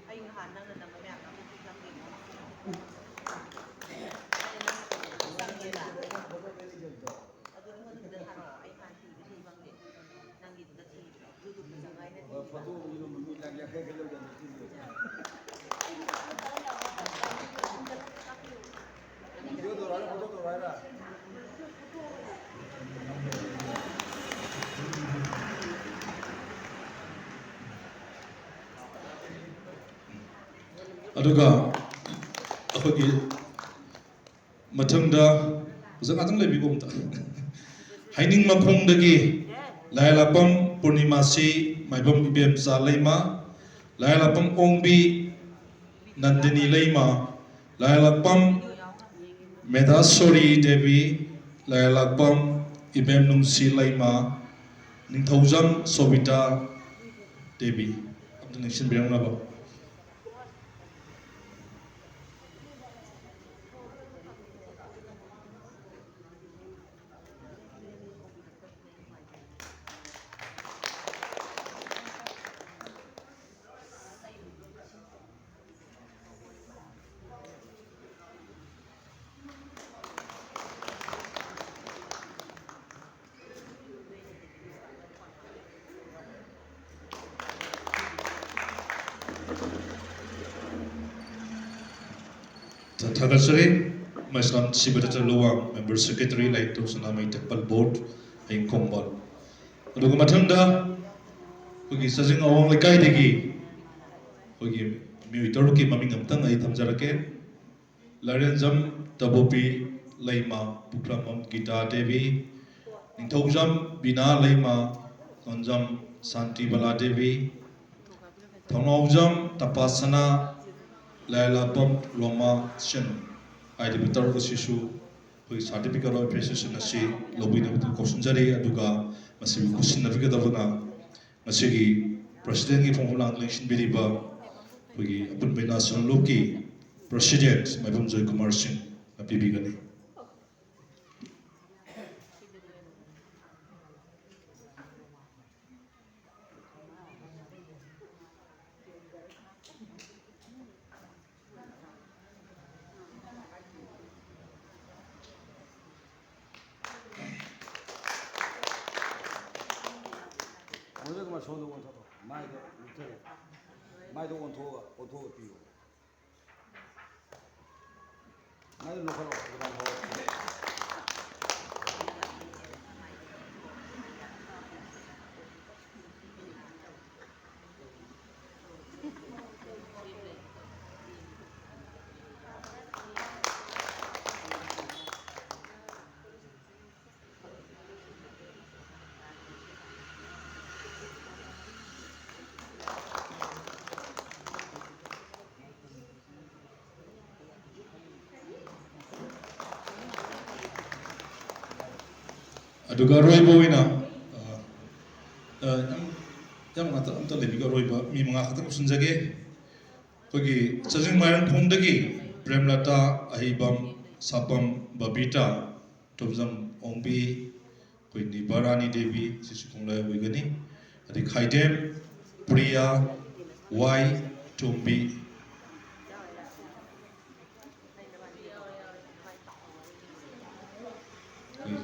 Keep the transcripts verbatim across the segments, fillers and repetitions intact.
ꯑꯩ ꯅꯍꯥꯟ ꯅꯪꯅ ꯅꯝꯕ ꯃꯌꯥꯝꯗꯣ ꯑꯃꯨꯛ ꯆꯪꯒꯦ꯫ ꯑꯩꯅ ꯅꯪ ꯆꯪꯒꯦꯅ꯫ ꯑꯗꯨ ꯑꯩꯉꯣꯟꯗ ꯈꯤꯇ ꯊꯥꯔꯛꯑꯣ꯫ ꯑꯩ ꯍꯥꯟꯅ ꯊꯤꯕ ꯊꯤ ꯐꯪꯗꯦ꯫ ꯅꯪꯒꯤꯗꯨꯗ ꯊꯤꯕꯗꯣ ꯌꯨꯇ꯭ꯌꯨꯕꯇ ꯆꯪꯉꯒ ꯑꯩꯅ ꯊꯤꯕ꯫ ꯐꯣꯇꯣ ꯑꯣꯏꯅ ꯃꯃꯤ ꯂꯥꯡ ꯌꯥꯡꯈꯩ ꯈꯛ ꯂꯧꯗꯅ ꯊꯤꯕꯗꯣ꯫ ꯚꯤꯗꯤꯑꯣ ꯇꯧꯔꯣ ꯍꯥꯏꯔ, ꯐꯣꯇꯣ ꯇꯧꯔꯣ ꯍꯥꯏꯔ? ꯑꯗꯨꯒ ꯑꯩꯈꯣꯏꯒꯤ ꯃꯊꯪꯗ ꯑꯣꯖꯥ ꯉꯥꯛꯇꯪ ꯂꯩꯕꯤꯀꯣ ꯑꯝꯇ꯫ ꯍꯩꯅꯤꯡꯃꯈꯣꯡꯗꯒꯤ ꯂꯥꯏꯂꯥꯛꯄꯝ ꯄꯨꯔꯅꯤꯃꯥꯁꯤ, ꯃꯥꯏꯕꯝ ꯏꯕꯦꯝꯆꯥ ꯂꯩꯃ, ꯂꯥꯏꯂꯥꯛꯄꯝ ꯑꯣꯡꯕꯤ ꯅꯟꯗꯤꯅꯤ ꯂꯩꯃ, ꯂꯥꯏꯂꯥꯛꯄꯝ ꯃꯦꯙꯥꯁꯣꯔꯤ ꯗꯦꯕꯤ, ꯂꯥꯏꯂꯥꯛꯄꯝ ꯏꯕꯦꯝ ꯅꯨꯡꯁꯤ ꯂꯩꯃ, ꯅꯤꯡꯊꯧꯖꯝ ꯁꯣꯕꯤꯇꯥ ꯗꯦꯕꯤ꯫ ꯑꯝꯇ ꯅꯤꯡꯁꯤꯡꯕꯤꯔꯝꯅꯕ꯫ ꯊꯥꯒꯠꯆꯔꯤ꯫ ꯃꯩꯁꯅꯥꯝ ꯁꯤꯕꯗꯇ ꯂꯨꯋꯥꯡ, Member Secretary, ꯂꯥꯏꯅꯤꯡꯊꯧ ꯁꯅꯥꯃꯍꯤ Temple Board, ꯍꯌꯤꯡꯈꯣꯡꯕ꯫ ꯑꯗꯨꯒ ꯃꯊꯪꯗ ꯑꯩꯈꯣꯏꯒꯤ ꯆꯥꯖꯤꯡ ꯑꯋꯥꯡ ꯂꯩꯀꯥꯏꯗꯒꯤ ꯑꯩꯈꯣꯏꯒꯤ ꯃꯤꯑꯣꯏ ꯇꯔꯨꯛꯀꯤ ꯃꯃꯤꯡ ꯑꯝꯇꯪ ꯑꯩ ꯊꯝꯖꯔꯛꯀꯦ꯫ ꯂꯥꯏꯔꯦꯟꯖꯝ ꯇꯕꯣꯄꯤ ꯂꯩꯃ, ꯄꯨꯈ꯭ꯔꯝꯕꯝ ꯒꯤꯇꯥ ꯗꯦꯕꯤ, ꯅꯤꯡꯊꯧꯖꯝ ꯕꯤꯅꯥ ꯂꯩꯃ, ꯇꯣꯟꯖꯝ ꯁꯥꯟꯇꯤꯕꯂꯥ ꯗꯦꯕꯤ, ꯊꯧꯅꯥꯎꯖꯝ ꯇꯄꯥꯁꯅꯥ, ꯂꯥꯏꯂꯥꯛꯄꯝ ꯔꯣꯃꯥ ꯁꯤꯟ ꯍꯥꯏꯔꯤꯕ ꯇꯔꯨꯛ ꯑꯁꯤꯁꯨ ꯑꯩꯈꯣꯏꯒꯤ certificate of appreciation ꯑꯁꯤ ꯂꯧꯕꯤꯅꯕ ꯀꯧꯁꯤꯟꯖꯔꯤ꯫ ꯑꯗꯨꯒ ꯃꯁꯤꯕꯨ ꯈꯨꯠꯁꯤꯟꯅꯕꯤꯒꯗꯕꯅ ꯉꯁꯤꯒꯤ presidentꯀꯤ ꯐꯝꯐꯝ ꯂꯥꯡꯗ ꯂꯦꯡꯁꯤꯟꯕꯤꯔꯤꯕ ꯑꯩꯈꯣꯏꯒꯤ ꯑꯄꯨꯟꯕ ꯏꯅꯥ ꯁꯣꯅꯂꯨꯞꯀꯤ president ꯃꯥꯏꯕꯝ ꯖꯣꯏꯀꯨꯃꯥꯔ ꯁꯤꯡꯅ ꯄꯤꯕꯤꯒꯅꯤ꯫ ꯃꯣꯏꯗ ꯀꯃꯥꯏꯅ ꯁꯣꯝꯗ ꯑꯣꯟꯊꯣꯛꯑꯣ? ꯃꯥꯏꯗꯣ ꯃꯨꯠꯊꯔꯦ꯫ ꯃꯥꯏꯗꯣ ꯑꯣꯟꯊꯣꯛꯑꯒ, ꯑꯣꯟꯊꯣꯛꯑꯒ ꯄꯤꯌꯣ꯫ ꯃꯥꯏꯗꯣ ꯂꯧꯈꯠꯂꯣ, ꯑꯗꯨꯃꯥꯏꯅ ꯍꯣꯏ꯫ ꯑꯗꯨꯒ ꯑꯔꯣꯏꯕ ꯑꯣꯏꯅ, ꯑ, ꯑ, ꯌꯥꯝ, ꯌꯥꯝ ꯉꯥꯛꯇ ꯑꯝꯇ ꯂꯩꯕꯤꯒꯦ꯫ ꯑꯔꯣꯏꯕ ꯃꯤ ꯃꯉꯥ ꯈꯛꯇꯪ ꯎꯁꯤꯟꯖꯒꯦ꯫ ꯑꯩꯈꯣꯏꯒꯤ ꯆꯥꯖꯤꯡ ꯃꯥꯏꯔꯪꯈꯣꯡꯗꯒꯤ ꯄ꯭ꯔꯦꯝꯂꯇꯥ, ꯑꯍꯩꯕꯝ, ꯁꯥꯄꯝ, ꯕꯕꯤꯇꯥ, ꯇꯣꯝꯖꯝ ꯑꯣꯡꯕꯤ, ꯑꯩꯈꯣꯏ ꯅꯤꯕꯥꯔꯥꯅꯤ ꯗꯦꯕꯤ, ꯁꯤꯁꯨ ꯈꯣꯡꯂꯥꯏ ꯑꯣꯏꯒꯅꯤ꯫ ꯑꯗꯩ ꯈꯥꯏꯗꯦꯝ, ꯄ꯭ꯔꯤꯌꯥ, ꯋꯥꯏ, ꯇꯣꯝꯕꯤ꯫ ꯑꯩꯈꯣꯏ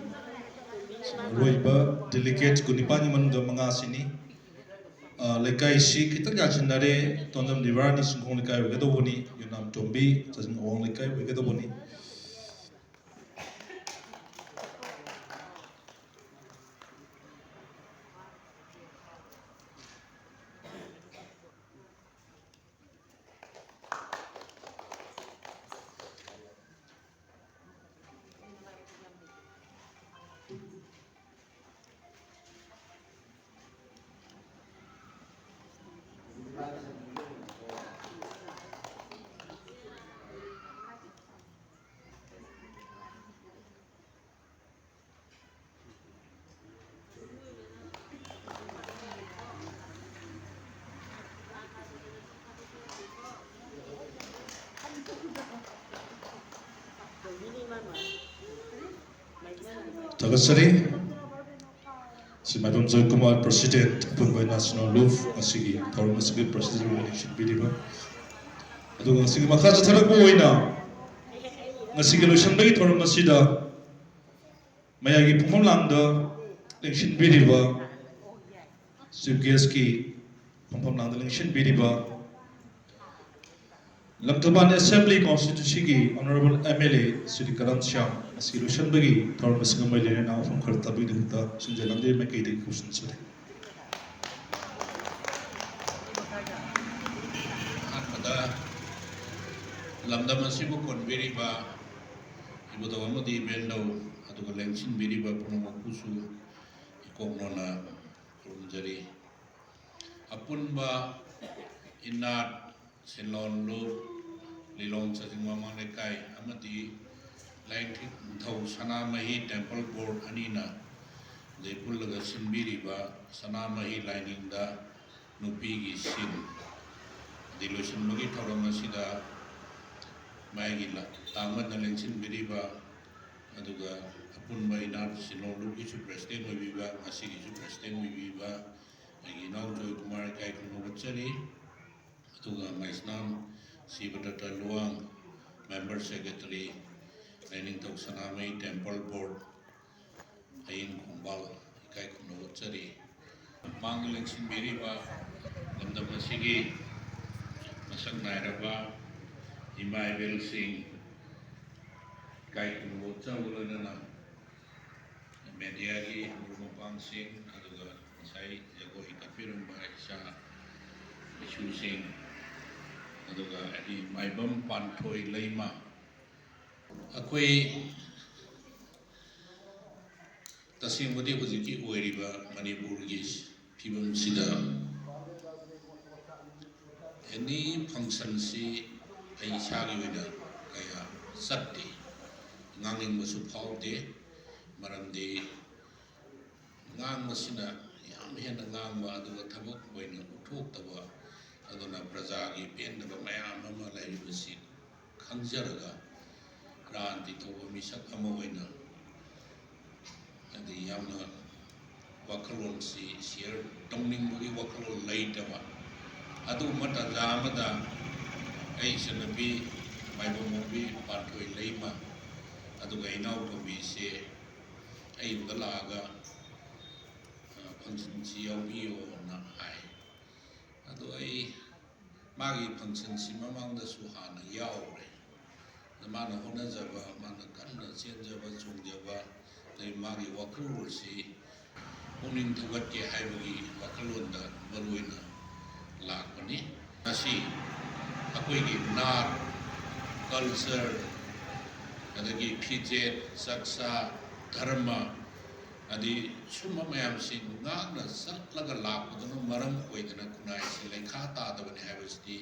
ꯑꯔꯣꯏꯕ delegate ꯀꯨꯟꯅꯤꯄꯥꯟꯒꯤ ꯃꯅꯨꯡꯗ ꯃꯉꯥꯁꯤꯅꯤ꯫ ꯑ, ꯂꯩꯀꯥꯏꯁꯤ ꯈꯤꯇꯪ ꯌꯥꯟꯁꯤꯟꯅꯔꯦ꯫ ꯇꯣꯟꯖꯝ ꯅꯤꯕꯥꯔꯥꯅꯤ ꯆꯤꯡꯈꯣꯡ ꯂꯩꯀꯥꯏ ꯑꯣꯏꯒꯗꯧꯕꯅꯤ, ꯌꯨꯅꯥꯝ ꯇꯣꯝꯕꯤ ꯆꯥꯖꯤꯡ ꯑꯋꯥꯡ ꯂꯩꯀꯥꯏ ꯑꯣꯏꯒꯗꯧꯕꯅꯤ꯫ ꯊꯥꯒꯠꯆꯔꯤ꯫ ꯁꯤ ꯃꯥꯏꯕꯝ ꯖꯣꯏꯀꯨꯃꯥꯔ, ꯄ꯭ꯔꯁꯤꯗꯦꯟꯠ, ꯑꯄꯨꯟꯕ ꯑꯣꯏꯅ ꯁꯤꯅꯣ ꯂꯨꯞ, ꯉꯁꯤꯒꯤ ꯊꯧꯔꯝ ꯑꯁꯤꯒꯤ ꯄ꯭ꯔꯁꯤꯗꯦꯟꯠ ꯑꯣꯏꯅ ꯂꯦꯡꯁꯤꯟꯕꯤꯔꯤꯕ, ꯑꯗꯨꯒ ꯉꯁꯤꯒꯤ ꯃꯈꯥ ꯆꯠꯊꯔꯛꯄ ꯑꯣꯏꯅ ꯉꯁꯤꯒꯤ ꯂꯣꯏꯁꯤꯟꯕꯒꯤ ꯊꯧꯔꯝ ꯑꯁꯤꯗ ꯃꯌꯥꯝꯒꯤ ꯐꯝꯐꯝ ꯂꯥꯡꯗ ꯂꯦꯡꯁꯤꯟꯕꯤꯔꯤꯕ, ꯆꯤꯐ ꯒꯦꯁꯀꯤ ꯐꯝꯐꯝ ꯂꯥꯡꯗ ꯂꯦꯡꯁꯤꯟꯕꯤꯔꯤꯕ, ꯂꯪꯊꯕꯥꯜ ꯑꯦꯁꯦꯝꯕ꯭ꯂꯤ ꯀꯣꯟꯁꯇꯤꯇ꯭ꯌꯨꯟꯁꯤꯒꯤ honourable M L A Shri Karam Shyam ꯑꯁꯤ ꯂꯣꯏꯁꯤꯟꯕꯒꯤ ꯊꯧꯔꯝ ꯑꯁꯤꯒ ꯃꯔꯤ ꯂꯩꯅꯅ ꯋꯥꯐꯝ ꯈꯔ ꯇꯥꯕꯤꯗꯨꯅ ꯁꯤꯟꯖ ꯂꯝꯖꯦ ꯃꯥꯏꯀꯩꯗꯒꯤ ꯈꯨꯔꯨꯝꯖꯔꯤ꯫ ꯑꯍꯥꯟꯕꯗ ꯂꯝꯗꯝ ꯑꯁꯤꯕꯨ ꯀꯣꯟꯕꯤꯔꯤꯕ ꯏꯕꯨꯙꯧ ꯑꯃꯗꯤ ꯏꯕꯦꯟꯗꯧ, ꯑꯗꯨꯒ ꯂꯦꯡꯁꯤꯟꯕꯤꯔꯤꯕ ꯄꯨꯝꯅꯃꯛꯄꯨꯁꯨ ꯏꯀꯣꯛꯅꯣꯅ ꯈꯨꯔꯨꯝꯖꯔꯤ꯫ ꯑꯄꯨꯟꯕ ꯏꯅꯥꯠ, ꯁꯤꯟꯂꯣꯟ ꯂꯨꯞ, ꯂꯤꯂꯣꯡ ꯆꯥꯖꯤꯡ ꯃꯃꯥꯡ ꯂꯩꯀꯥꯏ ꯑꯃꯗꯤ ꯂꯥꯏꯅꯤꯡꯊꯧ ꯁꯅꯥꯃꯍꯤ ꯇꯦꯝꯄꯜ ꯕꯣꯔꯗ ꯑꯅꯤꯅ ꯂꯩꯄꯨꯜꯂꯒ ꯁꯤꯟꯕꯤꯔꯤꯕ ꯁꯅꯥꯃꯍꯤ ꯂꯥꯏꯅꯤꯡꯗ ꯅꯨꯄꯤꯒꯤ ꯁꯤꯟ ꯑꯗꯩ ꯂꯣꯏꯁꯤꯟꯕꯒꯤ ꯊꯧꯔꯝ ꯑꯁꯤꯗ ꯃꯥꯒꯤ ꯂ-, ꯇꯥꯡꯕꯅ ꯂꯦꯡꯁꯤꯟꯕꯤꯔꯤꯕ, ꯑꯗꯨꯒ ꯑꯄꯨꯟꯕ ꯏꯅꯥꯠ ꯁꯤꯟꯂꯣꯟ ꯂꯨꯞꯀꯤꯁꯨ ꯄ꯭ꯔꯦꯁꯤꯗꯦꯟ ꯑꯣꯏꯕꯤꯕ, ꯉꯁꯤꯒꯤꯁꯨ ꯄ꯭ꯔꯦꯁꯤꯗꯦꯟ ꯑꯣꯏꯕꯤꯕ ꯑꯩꯒꯤ ꯏꯅꯥꯎ ꯖꯣꯏ ꯀꯨꯃꯥꯔ ꯏꯀꯥꯏ ꯈꯨꯝꯅ ꯎꯠꯆꯔꯤ꯫ ꯑꯗꯨꯒ ꯃꯩꯁꯅꯥꯝ ꯁꯤꯕꯗꯠꯇ ꯂꯨꯋꯥꯡ, ꯃꯦꯝꯕꯔ ꯁꯦꯀ꯭ꯔꯦꯇꯔꯤ, ꯂꯥꯏꯅꯤꯡꯊꯧ ꯁꯅꯥꯃꯍꯤ ꯇꯦꯝꯄꯜ ꯕꯣꯔꯗ, ꯍꯌꯦꯡ ꯈꯣꯡꯕꯥꯜ ꯏꯀꯥꯏ ꯈꯨꯝꯅ ꯎꯠꯆꯔꯤ꯫ ꯃꯥꯡꯗ ꯂꯦꯡꯁꯤꯟꯕꯤꯔꯤꯕ ꯂꯝꯗꯝ ꯑꯁꯤꯒꯤ ꯃꯁꯛ ꯅꯥꯏꯔꯕ ꯏꯃꯥ ꯏꯕꯦꯜꯁꯤꯡ, ꯏꯀꯥꯏ ꯈꯨꯝꯅ ꯎꯠꯆꯕ ꯂꯣꯏꯅꯅ ꯃꯦꯗꯤꯌꯥꯒꯤ ꯃꯔꯨꯞ ꯃꯄꯥꯡꯁꯤꯡ, ꯑꯗꯨꯒ ꯉꯁꯥꯏ ꯖꯒꯣꯏ ꯀꯠꯄꯤꯔꯝꯕ ꯏꯆꯥ ꯏꯁꯨꯁꯤꯡ, ꯑꯗꯨꯒ ꯑꯩꯒꯤ ꯃꯥꯏꯕꯝ ꯄꯥꯟꯊꯣꯏ ꯂꯩꯃ, ꯑꯩꯈꯣꯏ ꯇꯁꯦꯡꯕꯗꯤ ꯍꯧꯖꯤꯛꯀꯤ ꯑꯣꯏꯔꯤꯕ ꯃꯅꯤꯄꯨꯔꯒꯤ ꯐꯤꯕꯝꯁꯤꯗ ꯑꯦꯅꯤ ꯐꯪꯁꯟꯁꯤ ꯑꯩ ꯏꯁꯥꯒꯤ ꯑꯣꯏꯅ ꯀꯌꯥ ꯆꯠꯇꯦ, ꯉꯥꯡꯅꯤꯡꯕꯁꯨ ꯐꯥꯎꯗꯦ꯫ ꯃꯔꯝꯗꯤ ꯉꯥꯡꯕꯁꯤꯅ ꯌꯥꯝ ꯍꯦꯟꯅ ꯉꯥꯡꯕ, ꯑꯗꯨꯒ ꯊꯕꯛ ꯑꯣꯏꯅ ꯎꯠꯊꯣꯛꯇꯕ, ꯑꯗꯨꯅ ꯄ꯭ꯔꯖꯥꯒꯤ ꯄꯦꯟꯗꯕ ꯃꯌꯥꯝ ꯑꯃ ꯂꯩꯔꯤꯕꯁꯤ ꯈꯪꯖꯔꯒ ꯔꯥꯖꯅꯤꯇꯤ ꯇꯧꯕ ꯃꯤꯁꯛ ꯑꯃ ꯑꯣꯏꯅ ꯌꯥꯝꯅ ꯋꯥꯈꯜꯂꯣꯟꯁꯤ ꯁꯤꯌꯔ ꯇꯧꯅꯤꯡꯕꯒꯤ ꯋꯥꯈꯜꯂꯣꯟ ꯂꯩꯇꯕ꯫ ꯑꯗꯨꯒꯨꯝꯕ ꯇꯥꯟꯖꯥ ꯑꯃꯗ ꯑꯩ ꯏꯆꯟꯅꯨꯄꯤ ꯃꯥꯏꯕꯝ ꯑꯣꯡꯕꯤ ꯄꯥꯟꯊꯣꯏ ꯂꯩꯃ, ꯑꯗꯨꯒ ꯏꯅꯥꯎꯇꯣꯝꯕꯤꯁꯦ ꯑꯩ ꯌꯨꯝꯗ ꯂꯥꯛꯑꯒ, ꯑ, ꯐꯪꯁꯟꯁꯤ ꯌꯥꯎꯕꯤꯌꯣꯅ ꯍꯥꯏ꯫ ꯑꯗꯣ ꯑꯩ ꯃꯥꯒꯤ ꯐꯪꯁꯟꯁꯤ ꯃꯃꯥꯡꯗꯁꯨ ꯍꯥꯟꯅ ꯌꯥꯎꯔꯦ꯫ ꯑꯗ ꯃꯥꯅ ꯍꯣꯠꯅꯖꯕ, ꯃꯥꯅ ꯀꯟꯅ ꯆꯦꯟꯖꯕ, ꯆꯣꯡꯖꯕ, ꯑꯗꯩ ꯃꯥꯒꯤ ꯋꯥꯈꯜꯂꯣꯟꯁꯤ ꯄꯨꯛꯅꯤꯡ ꯊꯧꯒꯠꯀꯦ ꯍꯥꯏꯕꯒꯤ ꯋꯥꯈꯜꯂꯣꯟꯗ ꯃꯔꯨꯑꯣꯏꯅ ꯂꯥꯛꯄꯅꯤ꯫ ꯉꯁꯤ ꯑꯩꯈꯣꯏꯒꯤ ꯅꯥꯠ, ꯀꯜꯆꯔ, ꯑꯗꯒꯤ ꯐꯤꯖꯦꯠ, ꯆꯥꯛꯆꯥ, ꯙꯔꯃ, ꯑꯗꯩ ꯁꯨꯝꯕ ꯃꯌꯥꯝꯁꯤ ꯉꯥꯛꯅ ꯆꯠꯂꯒ ꯂꯥꯛꯄꯗꯨꯅ ꯃꯔꯝ ꯑꯣꯏꯗꯅ ꯈꯨꯟꯅꯥꯏꯁꯤ ꯂꯩꯈꯥ ꯇꯥꯗꯕꯅꯤ ꯍꯥꯏꯕꯁꯤꯗꯤ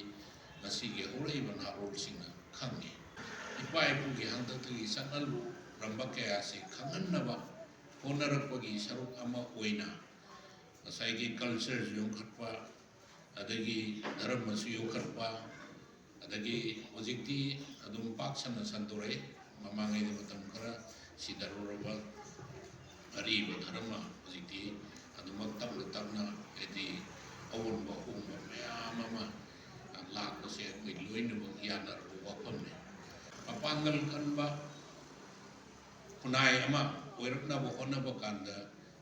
ꯉꯁꯤꯒꯤ ꯍꯧꯔꯛꯏꯕ ꯅꯍꯥꯔꯣꯜꯁꯤꯡꯅ ꯈꯪꯉꯤ꯫ ꯏꯄꯥ ꯏꯄꯨꯒꯤ ꯍꯥꯛꯇꯛꯇꯒꯤ ꯆꯠꯅꯔꯨꯔꯝꯕ ꯀꯌꯥꯁꯤ ꯈꯪꯍꯟꯅꯕ ꯍꯣꯠꯅꯔꯛꯄꯒꯤ ꯁꯔꯨꯛ ꯑꯃ ꯑꯣꯏꯅ ꯉꯁꯥꯏꯒꯤ ꯀꯜꯆꯔꯁꯨ ꯌꯣꯛꯈꯠꯄ, ꯑꯗꯒꯤ ꯙꯔꯃꯁꯨ ꯌꯣꯛꯈꯠꯄ, ꯑꯗꯒꯤ ꯍꯧꯖꯤꯛꯇꯤ ꯑꯗꯨꯝ ꯄꯥꯛ ꯁꯟꯅ ꯁꯟꯗꯣꯔꯛꯏ꯫ ꯃꯃꯥꯡꯉꯩꯗ ꯃꯇꯝ ꯈꯔ ꯁꯤꯊꯔꯨꯔꯕ ꯑꯔꯤꯕ ꯙꯔꯃ ꯍꯧꯖꯤꯛꯇꯤ ꯑꯗꯨꯃꯛ ꯇꯞꯅ ꯇꯞꯅ, ꯍꯥꯏꯗꯤ ꯑꯑꯣꯟꯕ ꯑꯍꯣꯡꯕ ꯃꯌꯥꯝ ꯑꯃ ꯂꯥꯛꯄꯁꯦ ꯑꯩꯈꯣꯏ ꯂꯣꯏꯅꯃꯛ ꯌꯥꯅꯔꯕ ꯋꯥꯐꯝꯅꯤ꯫ ꯃꯄꯥꯡꯒꯜ ꯀꯟꯕ ꯈꯨꯟꯅꯥꯏ ꯑꯃ ꯑꯣꯏꯔꯛꯅꯕ ꯍꯣꯠꯅꯕ ꯀꯥꯟꯗ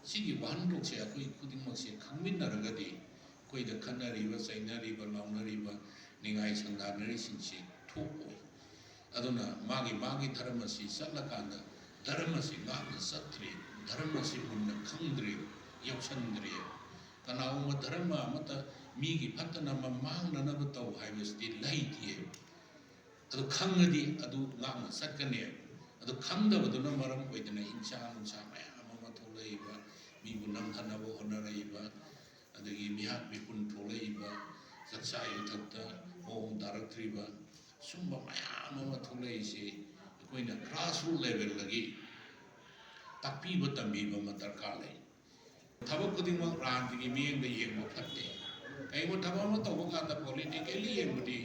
ꯁꯤꯒꯤ ꯋꯥꯍꯟꯊꯣꯛꯁꯦ ꯑꯩꯈꯣꯏ ꯈꯨꯗꯤꯡꯃꯛꯁꯦ ꯈꯪꯃꯤꯟꯅꯔꯒꯗꯤ ꯑꯩꯈꯣꯏꯗ ꯈꯠꯅꯔꯤꯕ, ꯆꯩꯅꯔꯤꯕ, ꯂꯥꯎꯅꯔꯤꯕ, ꯅꯤꯡꯉꯥꯏ ꯁꯪꯗꯥꯅꯔꯤꯁꯤꯡꯁꯦ ꯊꯣꯛꯑꯣꯏ꯫ ꯑꯗꯨꯅ ꯃꯥꯒꯤ ꯃꯥꯒꯤ ꯙꯔꯃꯁꯤ ꯆꯠꯂꯀꯥꯟꯗ ꯙꯔꯃꯁꯤ ꯉꯥꯛꯅ ꯆꯠꯇ꯭ꯔꯦ, ꯙꯔꯃꯁꯤ ꯃꯨꯟꯅ ꯈꯪꯗ꯭ꯔꯦ, ꯌꯧꯁꯟꯗ꯭ꯔꯦ꯫ ꯀꯅꯥꯒꯨꯝꯕ ꯙꯔꯃ ꯑꯃꯠꯇ ꯃꯤꯒꯤ ꯐꯠꯇꯅꯕ ꯃꯥꯡꯅꯅꯕ ꯇꯧ ꯍꯥꯏꯕꯁꯤꯗꯤ ꯂꯩꯇꯦ꯫ ꯑꯗꯨ ꯈꯪꯉꯗꯤ ꯑꯗꯨ ꯉꯥꯛꯅ ꯆꯠꯀꯅꯦꯕ꯫ ꯑꯗꯨ ꯈꯪꯗꯕꯗꯨꯅ ꯃꯔꯝ ꯑꯣꯏꯗꯅ ꯍꯤꯡꯁꯥ ꯅꯨꯡꯁꯥ ꯃꯌꯥꯝ ꯑꯃ ꯊꯣꯛꯂꯛꯏꯕ, ꯃꯤꯕꯨ ꯅꯝꯊꯅꯕ ꯍꯣꯠꯅꯔꯛꯏꯕ, ꯑꯗꯒꯤ ꯃꯤꯍꯥꯠ ꯃꯤꯄꯨꯟ ꯊꯣꯛꯂꯛꯏꯕ, ꯆꯥꯛꯆꯥ ꯌꯨꯊꯛꯇ ꯃꯑꯣꯡ ꯇꯥꯔꯛꯇ꯭ꯔꯤꯕ, ꯁꯨꯝꯕ ꯃꯌꯥꯝ ꯑꯃ ꯊꯣꯛꯂꯛꯏꯁꯤ ꯑꯩꯈꯣꯏꯅ ꯒ꯭ꯔꯥꯁꯔꯨꯠ ꯂꯦꯚꯦꯜꯗꯒꯤ ꯇꯥꯛꯄꯤꯕ ꯇꯝꯕꯤꯕ ꯑꯃ ꯗꯔꯀꯥꯔ ꯂꯩ꯫ ꯊꯕꯛ ꯈꯨꯗꯤꯡꯃꯛ ꯔꯥꯟꯇꯤꯒꯤ ꯃꯤꯠꯌꯦꯡꯗ ꯌꯦꯡꯕ ꯐꯠꯇꯦ꯫ ꯀꯩꯒꯨꯝꯕ ꯊꯕꯛ ꯑꯃ ꯇꯧꯕ ꯀꯥꯟꯗ ꯄꯣꯂꯤꯇꯤꯀꯦꯜꯂꯤ ꯌꯦꯡꯕꯗꯤ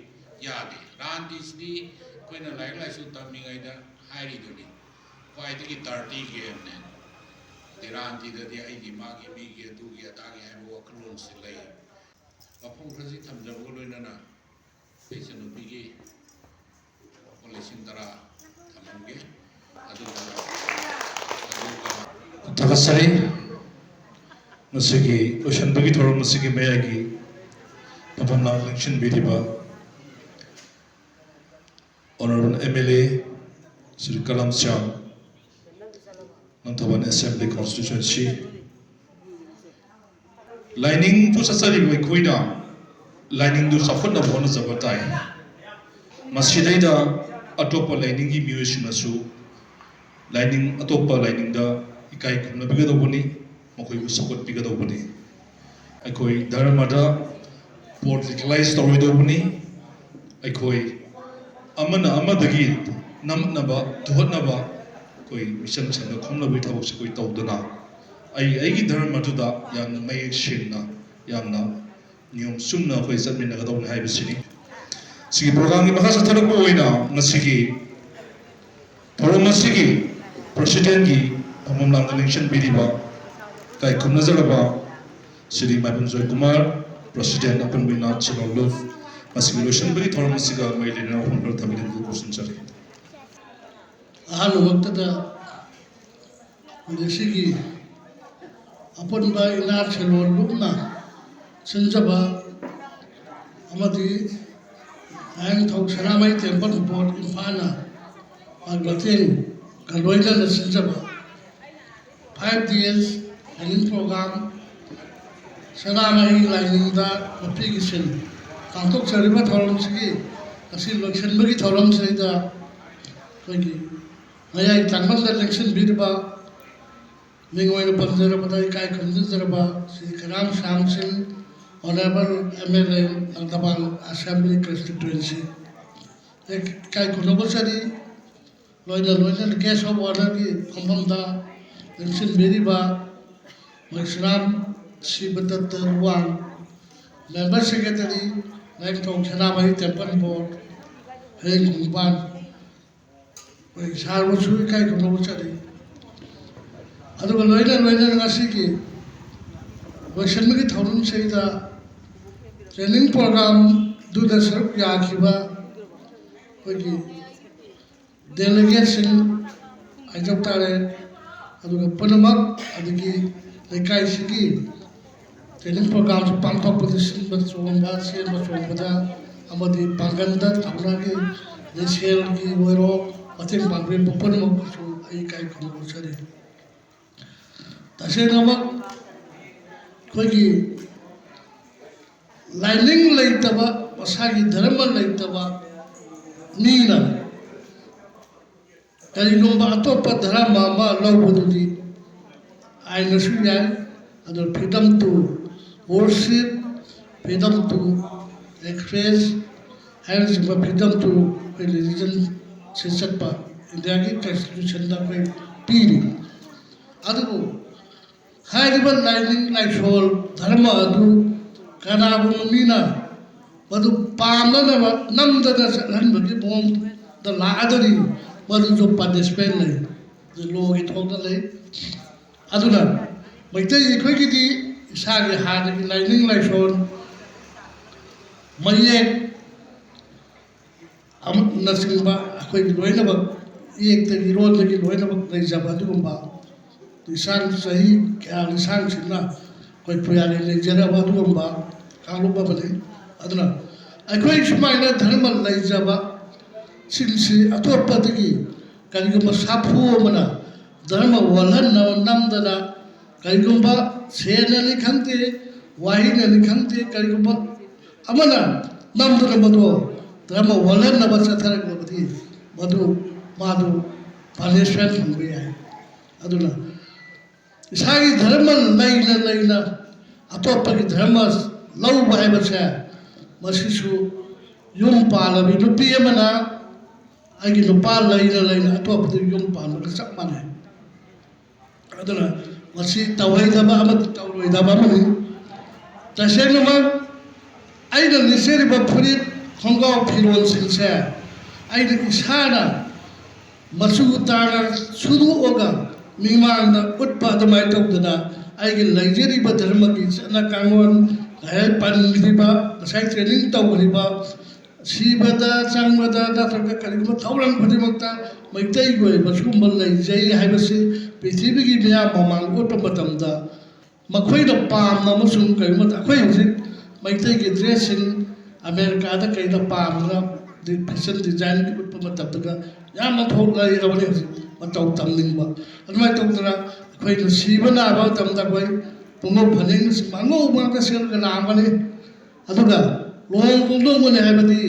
ꯌꯥꯗꯦ꯫ ꯔꯥꯟꯇꯤꯁꯤꯗꯤ ꯑꯩꯈꯣꯏꯅ ꯂꯥꯏꯔꯤꯛ ꯂꯥꯏꯁꯨ ꯇꯝꯃꯤꯉꯩꯗ ꯍꯥꯏꯔꯤꯗꯨꯅꯤ, ꯈ꯭ꯋꯥꯏꯗꯒꯤ ꯗꯔꯇꯤ ꯒꯦꯝꯅꯦ꯫ ꯑꯗꯩ ꯁꯥꯟꯇꯤꯗꯗꯤ ꯑꯩꯒꯤ, ꯃꯥꯒꯤ, ꯃꯤꯒꯤ, ꯑꯗꯨꯒꯤ ꯑꯗꯥꯒꯤ ꯍꯥꯏꯕ ꯋꯥꯈꯜꯂꯣꯟꯁꯤ ꯂꯩ꯫ ꯋꯥꯐꯝ ꯈꯔꯁꯤ ꯊꯝꯖꯕꯒ ꯂꯣꯏꯅꯅ ꯑꯩꯈꯣꯏ ꯏꯆꯟꯅꯨꯄꯤꯒꯤ ꯂꯨꯄꯥ ꯂꯤꯁꯤꯡ ꯇꯔꯥ ꯊꯝꯂꯝꯒꯦ꯫ ꯑꯗꯨꯒ, ꯑꯗꯨꯒ ꯊꯥꯒꯠꯆꯔꯤ꯫ ꯉꯁꯤꯒꯤ ꯂꯣꯏꯁꯤꯟꯕꯒꯤ ꯊꯧꯔꯝ ꯑꯁꯤꯒꯤ ꯃꯌꯥꯏꯒꯤ ꯃꯐꯝ ꯂꯥꯡ ꯂꯦꯡꯁꯤꯟꯕꯤꯔꯤꯕ Honourable M L A Shri column Shyam, Langthabal Assembly Constituency꯫ ꯂꯥꯏꯅꯤꯡꯗꯨ ꯆꯠꯆꯔꯤꯕ ꯑꯩꯈꯣꯏꯅ ꯂꯥꯏꯅꯤꯡꯗꯨ ꯆꯥꯎꯈꯠꯅꯕ ꯍꯣꯠꯅꯖꯕ ꯇꯥꯏ꯫ ꯃꯁꯤꯗꯩꯗ ꯑꯇꯣꯞꯄ ꯂꯥꯏꯅꯤꯡꯒꯤ ꯃꯤꯑꯣꯏꯁꯤꯡꯅꯁꯨ ꯂꯥꯏꯅꯤꯡ, ꯑꯇꯣꯞꯄ ꯂꯥꯏꯅꯤꯡꯗ ꯏꯀꯥꯏ ꯈꯨꯝꯅꯕꯤꯒꯗꯧꯕꯅꯤ, ꯃꯈꯣꯏꯕꯨ ꯁꯧꯒꯠꯄꯤꯒꯗꯧꯕꯅꯤ꯫ ꯑꯩꯈꯣꯏ ꯙꯔꯃꯗ politicalize ꯇꯧꯔꯣꯏꯗꯧꯕꯅꯤ꯫ ꯑꯩꯈꯣꯏ ꯑꯃꯅ ꯑꯃꯗꯒꯤ ꯅꯝꯅꯕ, ꯊꯨꯍꯠꯅꯕ, ꯑꯩꯈꯣꯏ ꯃꯤꯆꯪ ꯆꯪꯅ ꯈꯣꯝꯅꯕꯒꯤ ꯊꯕꯛꯁꯦ ꯑꯩꯈꯣꯏ ꯇꯧꯗꯅ, ꯑꯩ ꯑꯩꯒꯤ ꯙꯔꯃꯗꯨꯗ ꯌꯥꯝꯅ ꯃꯌꯦꯛ ꯁꯦꯡꯅ, ꯌꯥꯝꯅ ꯅꯤꯌꯣꯝ ꯆꯨꯝꯅ ꯑꯩꯈꯣꯏ ꯆꯠꯃꯤꯟꯅꯒꯗꯧꯕꯅꯤ ꯍꯥꯏꯕꯁꯤꯅꯤ꯫ ꯁꯤꯒꯤ programꯒꯤ ꯃꯈꯥ ꯆꯠꯊꯔꯛꯄ ꯑꯣꯏꯅ ꯉꯁꯤꯒꯤ ꯊꯧꯔꯝ ꯑꯁꯤꯒꯤ presidentꯀꯤ ꯐꯝꯐꯝ ꯂꯥꯡꯗ ꯂꯦꯡꯁꯤꯟꯕꯤꯔꯤꯕ ꯏꯀꯥꯏ ꯈꯨꯝꯅꯖꯔꯕ ꯁ꯭ꯔꯤ ꯃꯥꯏꯕꯝ ꯖꯣꯏꯀꯨꯃꯥꯔ, president ꯑꯄꯨꯟꯕ ꯏꯅꯥꯠ ꯁꯦꯜꯍꯧꯂꯨꯞ, ꯃꯁꯤꯒꯤ ꯂꯣꯏꯁꯤꯟꯕꯒꯤ ꯊꯧꯔꯝ ꯑꯁꯤꯒ ꯃꯔꯤ ꯂꯩꯅꯅ ꯋꯥꯐꯝ ꯈꯔ ꯊꯝꯕꯤꯅꯕ ꯈꯣꯝꯖꯔꯤ꯫ ꯑꯍꯥꯟꯕꯃꯛꯇꯗ ꯉꯁꯤꯒꯤ ꯑꯄꯨꯟꯕ ꯏꯅꯥꯠ ꯁꯦꯜꯍꯧꯂꯨꯞꯅ ꯁꯤꯟꯖꯕ ꯑꯃꯗꯤ ꯂꯥꯏꯅꯤꯡꯊꯧ ꯁꯅꯥꯃꯍꯤ Temple Board ꯏꯝꯐꯥꯜꯅ ꯃꯥꯒꯤ ꯃꯇꯦꯡꯒ ꯂꯣꯏꯅꯅ ꯁꯤꯟꯖꯕ five days training program, ꯁꯅꯥꯃꯍꯤ ꯂꯥꯏꯅꯤꯡꯗ ꯅꯨꯄꯤꯒꯤ ꯁꯤꯟ ꯄꯥꯡꯊꯣꯛꯆꯔꯤꯕ ꯊꯧꯔꯝꯁꯤꯒꯤ ꯉꯁꯤ ꯂꯣꯏꯁꯤꯟꯕꯒꯤ ꯊꯧꯔꯝꯁꯤꯗꯩꯗ ꯑꯩꯈꯣꯏꯒꯤ ꯃꯌꯥꯏ ꯇꯥꯡꯕꯝꯗ ꯂꯦꯡꯁꯤꯟꯕꯤꯔꯤꯕ ꯃꯤꯡ ꯑꯣꯏꯅ ꯄꯟꯖꯔꯕꯗ ꯏꯀꯥꯏ ꯈꯨꯝꯅꯖꯔꯕ ꯁ꯭ꯔꯤ ꯀꯔꯥꯝ ꯁ꯭ꯌꯥꯝ ꯁꯤꯡ, Honourable M L A, Langthabal Assembly Constituency, ꯏꯀꯥꯏ ꯈꯨꯝꯅꯖꯔꯤ꯫ ꯂꯣꯏꯅ ꯂꯣꯏꯅꯅ guest of honourꯒꯤ ꯐꯝꯐꯝꯗ ꯂꯦꯡꯁꯤꯟꯕꯤꯔꯤꯕ Meisnam ꯁꯤꯕꯗꯠꯇ Luwang, member secretary, Lainingthou Sanamahi Temple Board, ꯍꯌꯦꯡ ꯈꯣꯡꯕꯥꯟ, ꯑꯩꯈꯣꯏ ꯁꯥꯔꯕꯨꯁꯨ ꯏꯀꯥꯏ ꯈꯨꯝꯅꯕ ꯆꯠꯂꯤ꯫ ꯑꯗꯨꯒ ꯂꯣꯏꯅ ꯂꯣꯏꯅꯅ ꯉꯁꯤꯒꯤ ꯂꯣꯏꯁꯤꯟꯕꯒꯤ ꯊꯧꯔꯝꯁꯤꯗ training programꯗꯨꯗ ꯁꯔꯨꯛ ꯌꯥꯈꯤꯕ ꯑꯩꯈꯣꯏꯒꯤ delegateꯁꯤꯡ ꯍꯥꯏꯖꯕ ꯇꯥꯔꯦ꯫ ꯑꯗꯨꯒ ꯄꯨꯝꯅꯃꯛ ꯑꯗꯒꯤ ꯂꯩꯀꯥꯏꯁꯤꯒꯤ training programꯁꯤ ꯄꯥꯡꯊꯣꯛꯄꯗ ꯁꯤꯟꯕ ꯆꯣꯡꯕ, ꯆꯦꯟꯕ ꯆꯣꯡꯕꯗ ꯑꯃꯗꯤ ꯄꯥꯡꯒꯜꯗ ꯊꯧꯅꯥꯒꯤ, ꯑꯗꯩ ꯁꯦꯜꯒꯤ ꯑꯣꯏꯔꯣ ꯃꯇꯦꯡ ꯄꯥꯡꯕꯤꯔꯤꯕ ꯄꯨꯝꯅꯃꯛꯄꯨꯁꯨ ꯑꯩ ꯏꯀꯥꯏ ꯈꯨꯝꯅꯕ ꯎꯠꯆꯔꯤ꯫ ꯇꯁꯦꯡꯅꯃꯛ ꯑꯩꯈꯣꯏꯒꯤ ꯂꯥꯏꯅꯤꯡ ꯂꯩꯇꯕ, ꯃꯁꯥꯒꯤ ꯙꯔꯃ ꯂꯩꯇꯕ ꯃꯤꯅ ꯀꯔꯤꯒꯨꯝꯕ ꯑꯇꯣꯞꯄ ꯙꯔꯃ ꯑꯃ ꯂꯧꯕꯗꯨꯗꯤ ꯑꯥꯏꯟꯅꯁꯨ ꯌꯥꯏ, ꯑꯗꯨ freedom to worship, freedom to express ꯍꯥꯏꯅꯆꯤꯡꯕ freedom to ꯑꯩꯈꯣꯏ religionꯁꯦ ꯆꯠꯄ ꯏꯟꯗꯤꯌꯥꯒꯤ constitutionꯗ ꯑꯩꯈꯣꯏ ꯄꯤꯔꯤ꯫ ꯑꯗꯨꯕꯨ ꯍꯥꯏꯔꯤꯕ ꯂꯥꯏꯅꯤꯡ ꯂꯥꯏꯁꯣꯜ ꯙꯔꯃ ꯑꯗꯨ ꯀꯅꯥꯒꯨꯝꯕ ꯃꯤꯅ ꯃꯗꯨ ꯄꯥꯝꯅꯅꯕ ꯅꯝꯗꯅ ꯆꯠꯍꯟꯕꯒꯤ ꯃꯑꯣꯡꯗ ꯂꯥꯛꯑꯒꯗꯤ ꯃꯗꯨꯁꯨ punishment ꯂꯩ, ꯂꯣꯒꯤ ꯊꯣꯛꯇ ꯂꯩ꯫ ꯑꯗꯨꯅ ꯃꯩꯇꯩ ꯑꯩꯈꯣꯏꯒꯤꯗꯤ ꯏꯁꯥꯒꯤ ꯍꯥꯟꯅꯒꯤ ꯂꯥꯏꯅꯤꯡ ꯂꯥꯏꯁꯣꯟ, ꯃꯌꯦꯛ ꯑꯃꯅꯆꯤꯡꯕ ꯑꯩꯈꯣꯏꯒꯤ ꯂꯣꯏꯅꯃꯛ ꯏꯌꯦꯛꯇꯒꯤ ꯏꯔꯣꯟꯗꯒꯤ ꯂꯣꯏꯅꯃꯛ ꯂꯩꯖꯕ ꯑꯗꯨꯒꯨꯝꯕ ꯂꯤꯁꯥꯡ ꯆꯍꯤ ꯀꯌꯥ ꯂꯤꯁꯥꯡꯁꯤꯡꯅ ꯑꯩꯈꯣꯏ ꯄꯨꯌꯥꯔꯤ ꯂꯩꯖꯔꯕ ꯑꯗꯨꯒꯨꯝꯕ ꯀꯥꯡꯂꯨꯞ ꯑꯃꯅꯤ꯫ ꯑꯗꯨꯅ ꯑꯩꯈꯣꯏ ꯁꯨꯃꯥꯏꯅ ꯙꯔꯃ ꯂꯩꯖꯕ ꯁꯤꯡꯁꯤ ꯑꯇꯣꯞꯄꯗꯒꯤ ꯀꯔꯤꯒꯨꯝꯕ ꯁꯥꯐꯨ ꯑꯃꯅ ꯙꯔꯃ ꯋꯥꯜꯍꯟꯅꯕ ꯅꯝꯗꯅ ꯀꯔꯤꯒꯨꯝꯕ ꯁꯦꯟꯅꯅꯤ ꯈꯪꯗꯦ, ꯋꯥꯍꯩꯅꯅꯤ ꯈꯪꯗꯦ, ꯀꯔꯤꯒꯨꯝꯕ ꯑꯃꯅ ꯅꯝꯗꯨꯅ ꯃꯗꯨ ꯙꯔꯃ ꯋꯥꯜꯍꯟꯅꯕ ꯆꯠꯊꯔꯛꯂꯕꯗꯤ ꯃꯗꯨ ꯃꯥꯗꯨ punishment ꯐꯪꯕ ꯌꯥꯏ꯫ ꯑꯗꯨꯅ ꯏꯁꯥꯒꯤ ꯙꯔꯃ ꯂꯩꯅ ꯂꯩꯅ ꯑꯇꯣꯞꯄꯒꯤ ꯙꯔꯃ ꯂꯧꯕ ꯍꯥꯏꯕꯁꯦ ꯃꯁꯤꯁꯨ ꯌꯨꯝ ꯄꯥꯜꯂꯕꯤ ꯅꯨꯄꯤ ꯑꯃꯅ ꯑꯩꯒꯤ ꯅꯨꯄꯥ ꯂꯩꯅ ꯂꯩꯅ ꯑꯇꯣꯞꯄꯗ ꯌꯨꯝ ꯄꯥꯟꯕꯒ ꯆꯞ ꯃꯥꯟꯅꯩ꯫ ꯑꯗꯨꯅ ꯃꯁꯤ ꯇꯧꯍꯩꯗꯕ ꯑꯃꯗꯤ ꯇꯧꯔꯣꯏꯗꯕ ꯑꯃꯅꯤ꯫ ꯇꯁꯦꯡꯅꯃꯛ ꯑꯩꯅ ꯂꯤꯠꯆꯔꯤꯕ ꯐꯨꯔꯤꯠ, ꯈꯣꯡꯒ꯭ꯔꯥꯎ, ꯐꯤꯔꯣꯜꯁꯤꯡꯁꯦ ꯑꯩꯅ ꯏꯁꯥꯅ ꯃꯆꯨ ꯇꯥꯅ ꯁꯨꯗꯣꯛꯑꯒ ꯃꯤꯃꯥꯡꯗ ꯎꯠꯄ ꯑꯗꯨꯃꯥꯏꯅ ꯇꯧꯗꯅ ꯑꯩꯒꯤ ꯂꯩꯖꯔꯤꯕ ꯙꯔꯃꯒꯤ ꯆꯠꯅ ꯀꯥꯡꯂꯣꯟ, ꯉꯁꯥꯏ ꯄꯟꯈ꯭ꯔꯤꯕ, ꯉꯁꯥꯏ training ꯇꯧꯈ꯭ꯔꯤꯕ, ꯁꯤꯕꯗ ꯆꯪꯕꯗ ꯅꯠꯇ꯭ꯔꯒ ꯀꯔꯤꯒꯨꯝꯕ ꯊꯧꯔꯝ ꯈꯨꯗꯤꯡꯃꯛꯇ ꯃꯩꯇꯩꯒꯤ ꯑꯣꯏꯕ ꯁꯤꯒꯨꯝꯕ ꯂꯩꯖꯩ ꯍꯥꯏꯕꯁꯤ ꯄ꯭ꯔꯤꯊꯤꯕꯤꯒꯤ ꯃꯤꯌꯥꯝ ꯃꯃꯥꯡꯗ ꯎꯠꯄ ꯃꯇꯝꯗ ꯃꯈꯣꯏꯅ ꯄꯥꯝꯅ ꯑꯃꯁꯨꯡ ꯀꯔꯤꯒꯨꯝꯕ ꯑꯩꯈꯣꯏ ꯍꯧꯖꯤꯛ ꯃꯩꯇꯩꯒꯤ dressꯁꯤꯡ ꯑꯃꯦꯔꯤꯀꯥꯗ ꯀꯩꯗ ꯄꯥꯝꯗꯅ fashion designꯒꯤ ꯎꯠꯄ ꯃꯇꯝꯗꯒ ꯌꯥꯝꯅ ꯊꯣꯛꯂꯛꯂꯕꯅꯤ ꯍꯧꯖꯤꯛ ꯃꯇꯧ ꯇꯝꯅꯤꯡꯕ꯫ ꯑꯗꯨꯃꯥꯏꯅ ꯇꯧꯗꯅ ꯑꯩꯈꯣꯏꯅ ꯁꯤꯕ ꯅꯥꯕ ꯃꯇꯝꯗ ꯑꯩꯈꯣꯏ ꯄꯨꯡꯉꯧ ꯐꯅꯦꯛꯅꯆꯤꯡꯕ ꯑꯉꯧꯕ ꯉꯥꯛꯇ ꯁꯦꯠꯂꯒ ꯂꯥꯛꯑꯝꯒꯅꯤ꯫ ꯑꯗꯨꯒ ꯂꯨꯍꯣꯡ ꯈꯣꯡꯗꯣꯡꯕꯅꯤ ꯍꯥꯏꯕꯗꯤ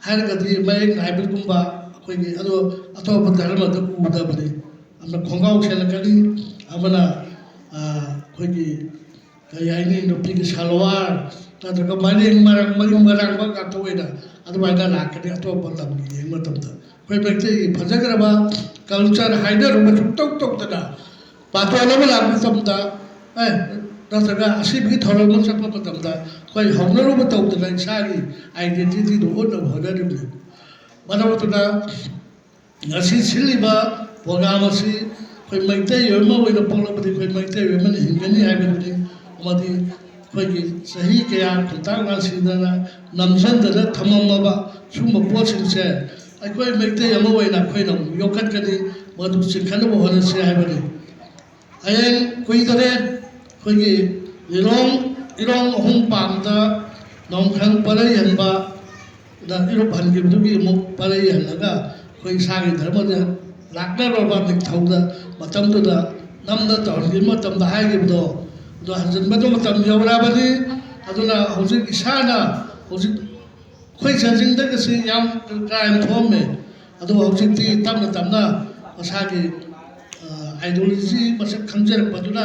ꯍꯥꯏꯔꯒꯗꯤ ꯃꯌꯦꯛ ꯅꯥꯏꯕꯒꯨꯝꯕ ꯑꯩꯈꯣꯏꯒꯤ ꯑꯗꯣ ꯑꯇꯣꯞꯄ ꯙꯔꯃꯗ ꯎꯗꯕꯅꯤ꯫ ꯑꯃꯅ ꯈꯣꯡꯒ꯭ꯔꯥꯎ ꯁꯦꯠꯂꯛꯀꯅꯤ, ꯑꯃꯅ ꯑꯩꯈꯣꯏꯒꯤ ꯀꯔꯤ ꯍꯥꯏꯅꯤ, ꯅꯨꯄꯤꯒꯤ ꯁꯜꯋꯥꯔ ꯅꯠꯇ꯭ꯔꯒ ꯃꯔꯦꯡ ꯃꯔꯥꯡ ꯃꯔꯤꯡ ꯃꯔꯥꯡꯕ ꯉꯥꯛꯇ ꯑꯣꯏꯅ ꯑꯗꯨꯃꯥꯏꯅ ꯂꯥꯛꯀꯅꯤ꯫ ꯑꯇꯣꯞꯄ ꯂꯝꯒꯤ ꯌꯦꯡꯕ ꯃꯇꯝꯗ ꯑꯩꯈꯣꯏ ꯃꯩꯇꯩꯒꯤ ꯐꯖꯈ꯭ꯔꯕ culture ꯍꯥꯏꯅꯔꯨꯕ ꯁꯨꯡꯇꯧ ꯇꯧꯗꯅ ꯕꯥꯇꯣꯟ ꯑꯃ ꯂꯥꯛꯄ ꯃꯇꯝꯗ, ꯑꯦ, ꯅꯠꯇ꯭ꯔꯒ ꯑꯁꯤꯕꯒꯤ ꯊꯧꯔꯝ ꯑꯃ ꯆꯠꯄ ꯃꯇꯝꯗ ꯑꯩꯈꯣꯏ ꯍꯧꯅꯔꯨꯕ ꯇꯧꯗꯅ ꯏꯁꯥꯒꯤ identityꯗꯨ ꯎꯠꯅꯕ ꯍꯣꯠꯅꯔꯤꯕꯅꯤ꯫ ꯃꯔꯝ ꯑꯗꯨꯅ ꯉꯁꯤ ꯁꯤꯜꯂꯤꯕ program ꯑꯁꯤ ꯑꯩꯈꯣꯏ ꯃꯩꯇꯩ ꯑꯃ ꯑꯣꯏꯅ ꯄꯣꯛꯂꯕꯗꯤ ꯑꯩꯈꯣꯏ ꯃꯩꯇꯩ ꯑꯃꯅ ꯍꯤꯡꯒꯅꯤ ꯍꯥꯏꯕꯗꯨꯅꯤ꯫ ꯑꯃꯗꯤ ꯑꯩꯈꯣꯏꯒꯤ ꯆꯍꯤ ꯀꯌꯥ ꯈꯣꯡꯊꯥꯡ ꯂꯥꯟꯁꯤꯗꯅ ꯅꯝꯁꯤꯟꯗꯅ ꯊꯝꯃꯝꯃꯕ ꯁꯨꯝꯕ ꯄꯣꯠꯁꯤꯡꯁꯦ ꯑꯩꯈꯣꯏ ꯃꯩꯇꯩ ꯑꯃ ꯑꯣꯏꯅ ꯑꯩꯈꯣꯏꯅ ꯑꯃꯨꯛ ꯌꯣꯛꯈꯠꯀꯅꯤ, ꯃꯗꯨ ꯆꯤꯡꯈꯠꯅꯕ ꯍꯣꯠꯅꯁꯤ ꯍꯥꯏꯕꯅꯤ꯫ ꯍꯌꯦꯡ ꯀꯨꯏꯗꯔꯦ ꯑꯩꯈꯣꯏꯒꯤ ꯂꯤꯂꯣꯡ ꯏꯔꯣꯡ ꯑꯍꯨꯝ ꯄꯥꯝꯗ ꯅꯣꯡꯈꯪ ꯄꯔꯩ ꯍꯟꯕ ꯗ ꯏꯔꯨꯞ ꯍꯟꯈꯤꯕꯗꯨꯒꯤ ꯑꯃꯨꯛ ꯄꯔꯩ ꯍꯜꯂꯒ ꯑꯩꯈꯣꯏ ꯏꯁꯥꯒꯤ ꯙꯔꯃꯗ ꯂꯥꯛꯅꯔꯕ ꯅꯤꯡꯊꯧꯗ ꯃꯇꯝꯗꯨꯗ ꯅꯝꯅ ꯇꯧꯍꯟꯈꯤꯕ ꯃꯇꯝꯗ ꯍꯥꯏꯈꯤꯕꯗꯣ ꯑꯗꯣ ꯍꯟꯖꯤꯟꯕꯗꯣ ꯃꯇꯝ ꯌꯧꯔꯛꯑꯕꯅꯤ꯫ ꯑꯗꯨꯅ ꯍꯧꯖꯤꯛ ꯏꯁꯥꯅ ꯍꯧꯖꯤꯛ ꯑꯩꯈꯣꯏ ꯆꯥꯖꯤꯡꯗꯒꯁꯤ ꯌꯥꯝ ꯀ꯭ꯔꯥꯏꯝ ꯊꯣꯛꯑꯝꯃꯦ꯫ ꯑꯗꯨꯕꯨ ꯍꯧꯖꯤꯛꯇꯤ ꯇꯞꯅ ꯇꯞꯅ ꯃꯁꯥꯒꯤ ideology ꯃꯁꯛ ꯈꯪꯖꯔꯛꯄꯗꯨꯅ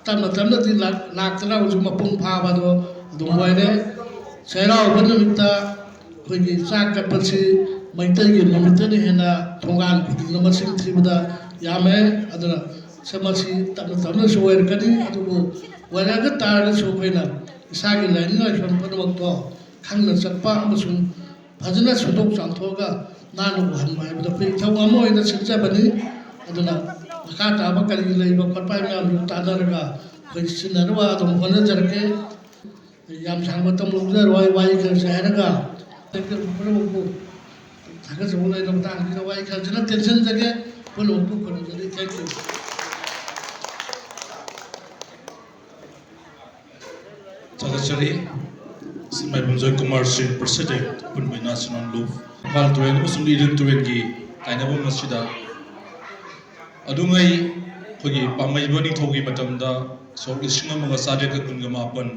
ꯇꯞꯅ ꯇꯞꯅꯗꯤ ꯂꯥꯛ- ꯂꯥꯛꯇꯅ ꯍꯧꯖꯤꯛ ꯃꯄꯨꯡ ꯐꯥꯕꯗꯣ ꯑꯗꯨꯝ ꯑꯣꯏꯔꯦ꯫ ꯆꯩꯔꯥꯎꯕ ꯅꯨꯃꯤꯠꯇ ꯑꯩꯈꯣꯏꯒꯤ ꯆꯥꯛ ꯀꯠꯄꯁꯤ ꯃꯩꯇꯩꯒꯤ ꯅꯨꯃꯤꯠꯇꯅ ꯍꯦꯟꯅ ꯊꯣꯡꯒꯥꯟ ꯈꯨꯗꯤꯡꯗ ꯃꯁꯤꯡ ꯊꯤꯕꯗ ꯌꯥꯝꯃꯦ꯫ ꯑꯗꯨꯅ ꯁ- ꯃꯁꯤ ꯇꯞꯅ ꯇꯞꯅꯁꯨ ꯑꯣꯏꯔꯛꯀꯅꯤ꯫ ꯑꯗꯨꯕꯨ ꯑꯣꯏꯔꯛꯑꯒ ꯇꯥꯔꯒꯁꯨ ꯑꯩꯈꯣꯏꯅ ꯏꯁꯥꯒꯤ ꯂꯥꯏꯅꯤꯡ ꯂꯥꯏꯁꯣꯟ ꯄꯨꯝꯅꯃꯛꯇꯣ ꯈꯪꯅ ꯆꯠꯄ ꯑꯃꯁꯨꯡ ꯐꯖꯅ ꯁꯨꯗꯣꯛ ꯆꯥꯝꯊꯣꯛꯑꯒ ꯅꯥꯟꯅ ꯎꯍꯟꯕ ꯍꯥꯏꯕꯗꯣ ꯑꯩꯈꯣꯏ ꯏꯊꯧ ꯑꯃ ꯑꯣꯏꯅ ꯁꯤꯟꯖꯕꯅꯤ꯫ ꯑꯗꯨꯅ ꯃꯈꯥ ꯇꯥꯕ ꯀꯔꯤ ꯂꯩꯕ ꯈꯣꯠꯄ ꯃꯌꯥꯝꯗꯨ ꯇꯥꯟꯅꯔꯒ ꯑꯩꯈꯣꯏ ꯁꯤꯟꯅꯅꯕ ꯑꯗꯨꯝ ꯍꯣꯠꯅꯖꯔꯛꯀꯦ꯫ ꯌꯥꯝ ꯁꯥꯡꯕ ꯃꯇꯝ ꯂꯧꯖꯔꯣꯏ, ꯋꯥꯍꯩ ꯈꯔꯁꯦ ꯍꯥꯏꯔꯒ ꯄꯨꯝꯅꯃꯛꯄꯨ ꯊꯥꯒꯠꯆꯕ ꯂꯩꯔꯕ ꯃꯇꯥꯡꯁꯤꯗ ꯋꯥꯍꯩ ꯈꯔꯁꯤꯅ ꯇꯦꯟꯁꯤꯟꯖꯒꯦ꯫ ꯄꯨꯝꯅꯃꯛꯄꯨ ꯈꯨꯔꯨꯝꯖꯔꯤ꯫ Thank you꯫ ꯊꯥꯒꯠꯆꯔꯤ꯫ ꯁꯤ ꯃꯥꯏꯕꯝ ꯖꯣꯏ ꯀꯨꯃꯥꯔ ꯁꯤꯡ, President, ꯑꯄꯨꯟꯕ ꯏꯅꯥꯠ ꯁꯤꯅꯣꯟ ꯂꯨꯞ꯫ ꯏꯝꯐꯥꯜ ꯇꯨꯔꯦꯜ ꯑꯃꯁꯨꯡ ꯏꯔꯤꯜ ꯇꯨꯔꯦꯜꯒꯤ ꯀꯥꯏꯅꯐꯝ ꯑꯁꯤꯗ ꯑꯗꯨꯉꯩ ꯑꯩꯈꯣꯏꯒꯤ ꯄꯥꯛꯃꯩꯕ ꯅꯤꯡꯊꯧꯒꯤ ꯃꯇꯝꯗ ꯁꯣꯛ ꯂꯤꯁꯤꯡ ꯑꯃꯒ ꯆꯥꯇ꯭ꯔꯦꯠꯀ ꯀꯨꯟꯒ ꯃꯥꯄꯟ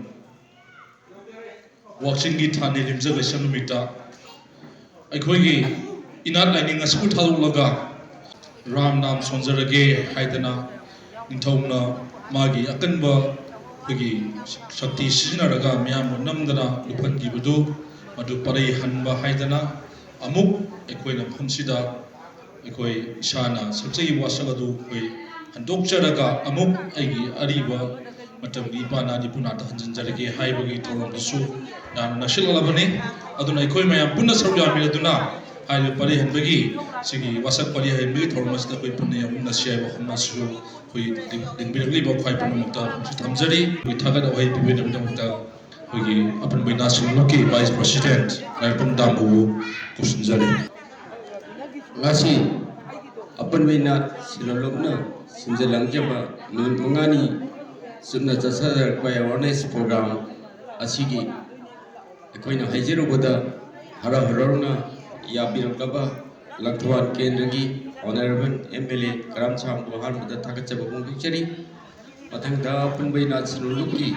ꯋꯥꯛꯆꯤꯡꯒꯤ ꯊꯥ ꯅꯤꯂꯤꯝꯖ ꯂꯩꯁꯝ ꯅꯨꯃꯤꯠꯇ ꯑꯩꯈꯣꯏꯒꯤ ꯏꯅꯥꯠ ꯂꯥꯏꯅꯤꯡ ꯑꯁꯤꯕꯨ ꯊꯥꯗꯣꯛꯂꯒ ꯔꯥꯝ ꯅꯥꯝ ꯁꯣꯟꯖꯔꯒꯦ ꯍꯥꯏꯗꯅ ꯅꯤꯡꯊꯧꯅ ꯃꯥꯒꯤ ꯑꯀꯟꯕ ꯑꯩꯈꯣꯏꯒꯤ ꯁꯛꯇꯤ ꯁꯤꯖꯤꯟꯅꯔꯒ ꯃꯤꯌꯥꯝꯕꯨ ꯅꯝꯗꯅ ꯂꯨꯞꯍꯟꯈꯤꯕꯗꯨ, ꯃꯗꯨ ꯄꯔꯩ ꯍꯟꯕ ꯍꯥꯏꯗꯅ ꯑꯃꯨꯛ ꯑꯩꯈꯣꯏꯅ ꯃꯐꯝꯁꯤꯗ ꯑꯩꯈꯣꯏ ꯏꯁꯥꯅ ꯁꯛꯆꯈꯤꯕ ꯋꯥꯁꯛ ꯑꯗꯨ ꯑꯩꯈꯣꯏ ꯍꯟꯗꯣꯛꯆꯔꯒ ꯑꯃꯨꯛ ꯑꯩꯒꯤ ꯑꯔꯤꯕ ꯃꯇꯝꯒꯤ ꯏꯄꯥ ꯅꯥꯗꯤ ꯄꯨꯅꯥꯇ ꯍꯟꯖꯤꯟꯖꯔꯒꯦ ꯍꯥꯏꯕꯒꯤ ꯊꯧꯔꯝꯗꯨꯁꯨ ꯌꯥꯝꯅ ꯅꯛꯁꯤꯜꯂꯛꯂꯕꯅꯤ꯫ ꯑꯗꯨꯅ ꯑꯩꯈꯣꯏ ꯃꯌꯥꯝ ꯄꯨꯟꯅ ꯁꯔꯨꯛ ꯌꯥꯃꯤꯟꯅꯗꯨꯅ ꯍꯥꯏꯔꯤꯕ ꯄꯔꯤ ꯍꯟꯕꯒꯤ, ꯁꯤꯒꯤ ꯋꯥꯁꯛ ꯄꯔꯤ ꯍꯟꯕꯒꯤ ꯊꯧꯔꯝ ꯑꯁꯤꯗ ꯑꯩꯈꯣꯏ ꯄꯨꯟꯅ ꯌꯥꯎꯃꯤꯟꯅꯁꯤ ꯍꯥꯏꯕ ꯋꯥꯐꯝ ꯑꯁꯤꯁꯨ ꯑꯩꯈꯣꯏ ꯂꯦꯡꯕꯤꯔꯛꯂꯤꯕ ꯈ꯭ꯋꯥꯏ ꯄꯨꯝꯅꯃꯛꯇ ꯊꯝꯖꯔꯤ꯫ ꯑꯩꯈꯣꯏ ꯊꯥꯒꯠ ꯋꯥꯍꯩ ꯄꯤꯕꯤꯅꯕꯒꯤꯗꯃꯛꯇ ꯑꯩꯈꯣꯏꯒꯤ ꯑꯄꯨꯟꯕ ꯏꯅꯥꯠ ꯁꯤꯅꯣꯟ ꯂꯨꯞꯀꯤ Vice President ꯂꯥꯏꯔꯤꯛꯄꯝ ꯗꯥꯝꯕꯨꯕꯨ ꯀꯧꯁꯤꯟꯖꯔꯤ꯫ ꯉꯁꯤ ꯑꯄꯨꯟꯕ ꯏꯅꯥꯠ ꯁꯤꯅꯣꯟ ꯂꯨꯞꯅ ꯁꯤꯟꯖ ꯂꯥꯡꯖꯕ ꯅꯨꯃꯤꯠ ꯃꯉꯥꯅꯤ ꯆꯨꯞꯅ ꯆꯠꯊꯖꯔꯛꯄ awareness program ꯑꯁꯤꯒꯤ ꯑꯩꯈꯣꯏꯅ ꯍꯥꯏꯖꯔꯨꯕꯗ ꯍꯔꯥꯎ ꯍꯔꯥꯎꯅ ꯌꯥꯕꯤꯔꯛꯂꯕ ꯂꯪꯊꯕꯥꯜ ꯀꯦꯟꯗ꯭ꯔꯒꯤ Honourable M L A ꯀꯔꯥꯝ ꯁꯥꯝꯕꯨ ꯑꯍꯥꯟꯕꯗ ꯊꯥꯒꯠꯆꯕ ꯐꯣꯡꯗꯣꯛꯆꯔꯤ꯫ ꯃꯊꯪꯗ ꯑꯄꯨꯟꯕ ꯏꯅꯥꯠ ꯁꯤꯅꯣꯟ ꯂꯨꯞꯀꯤ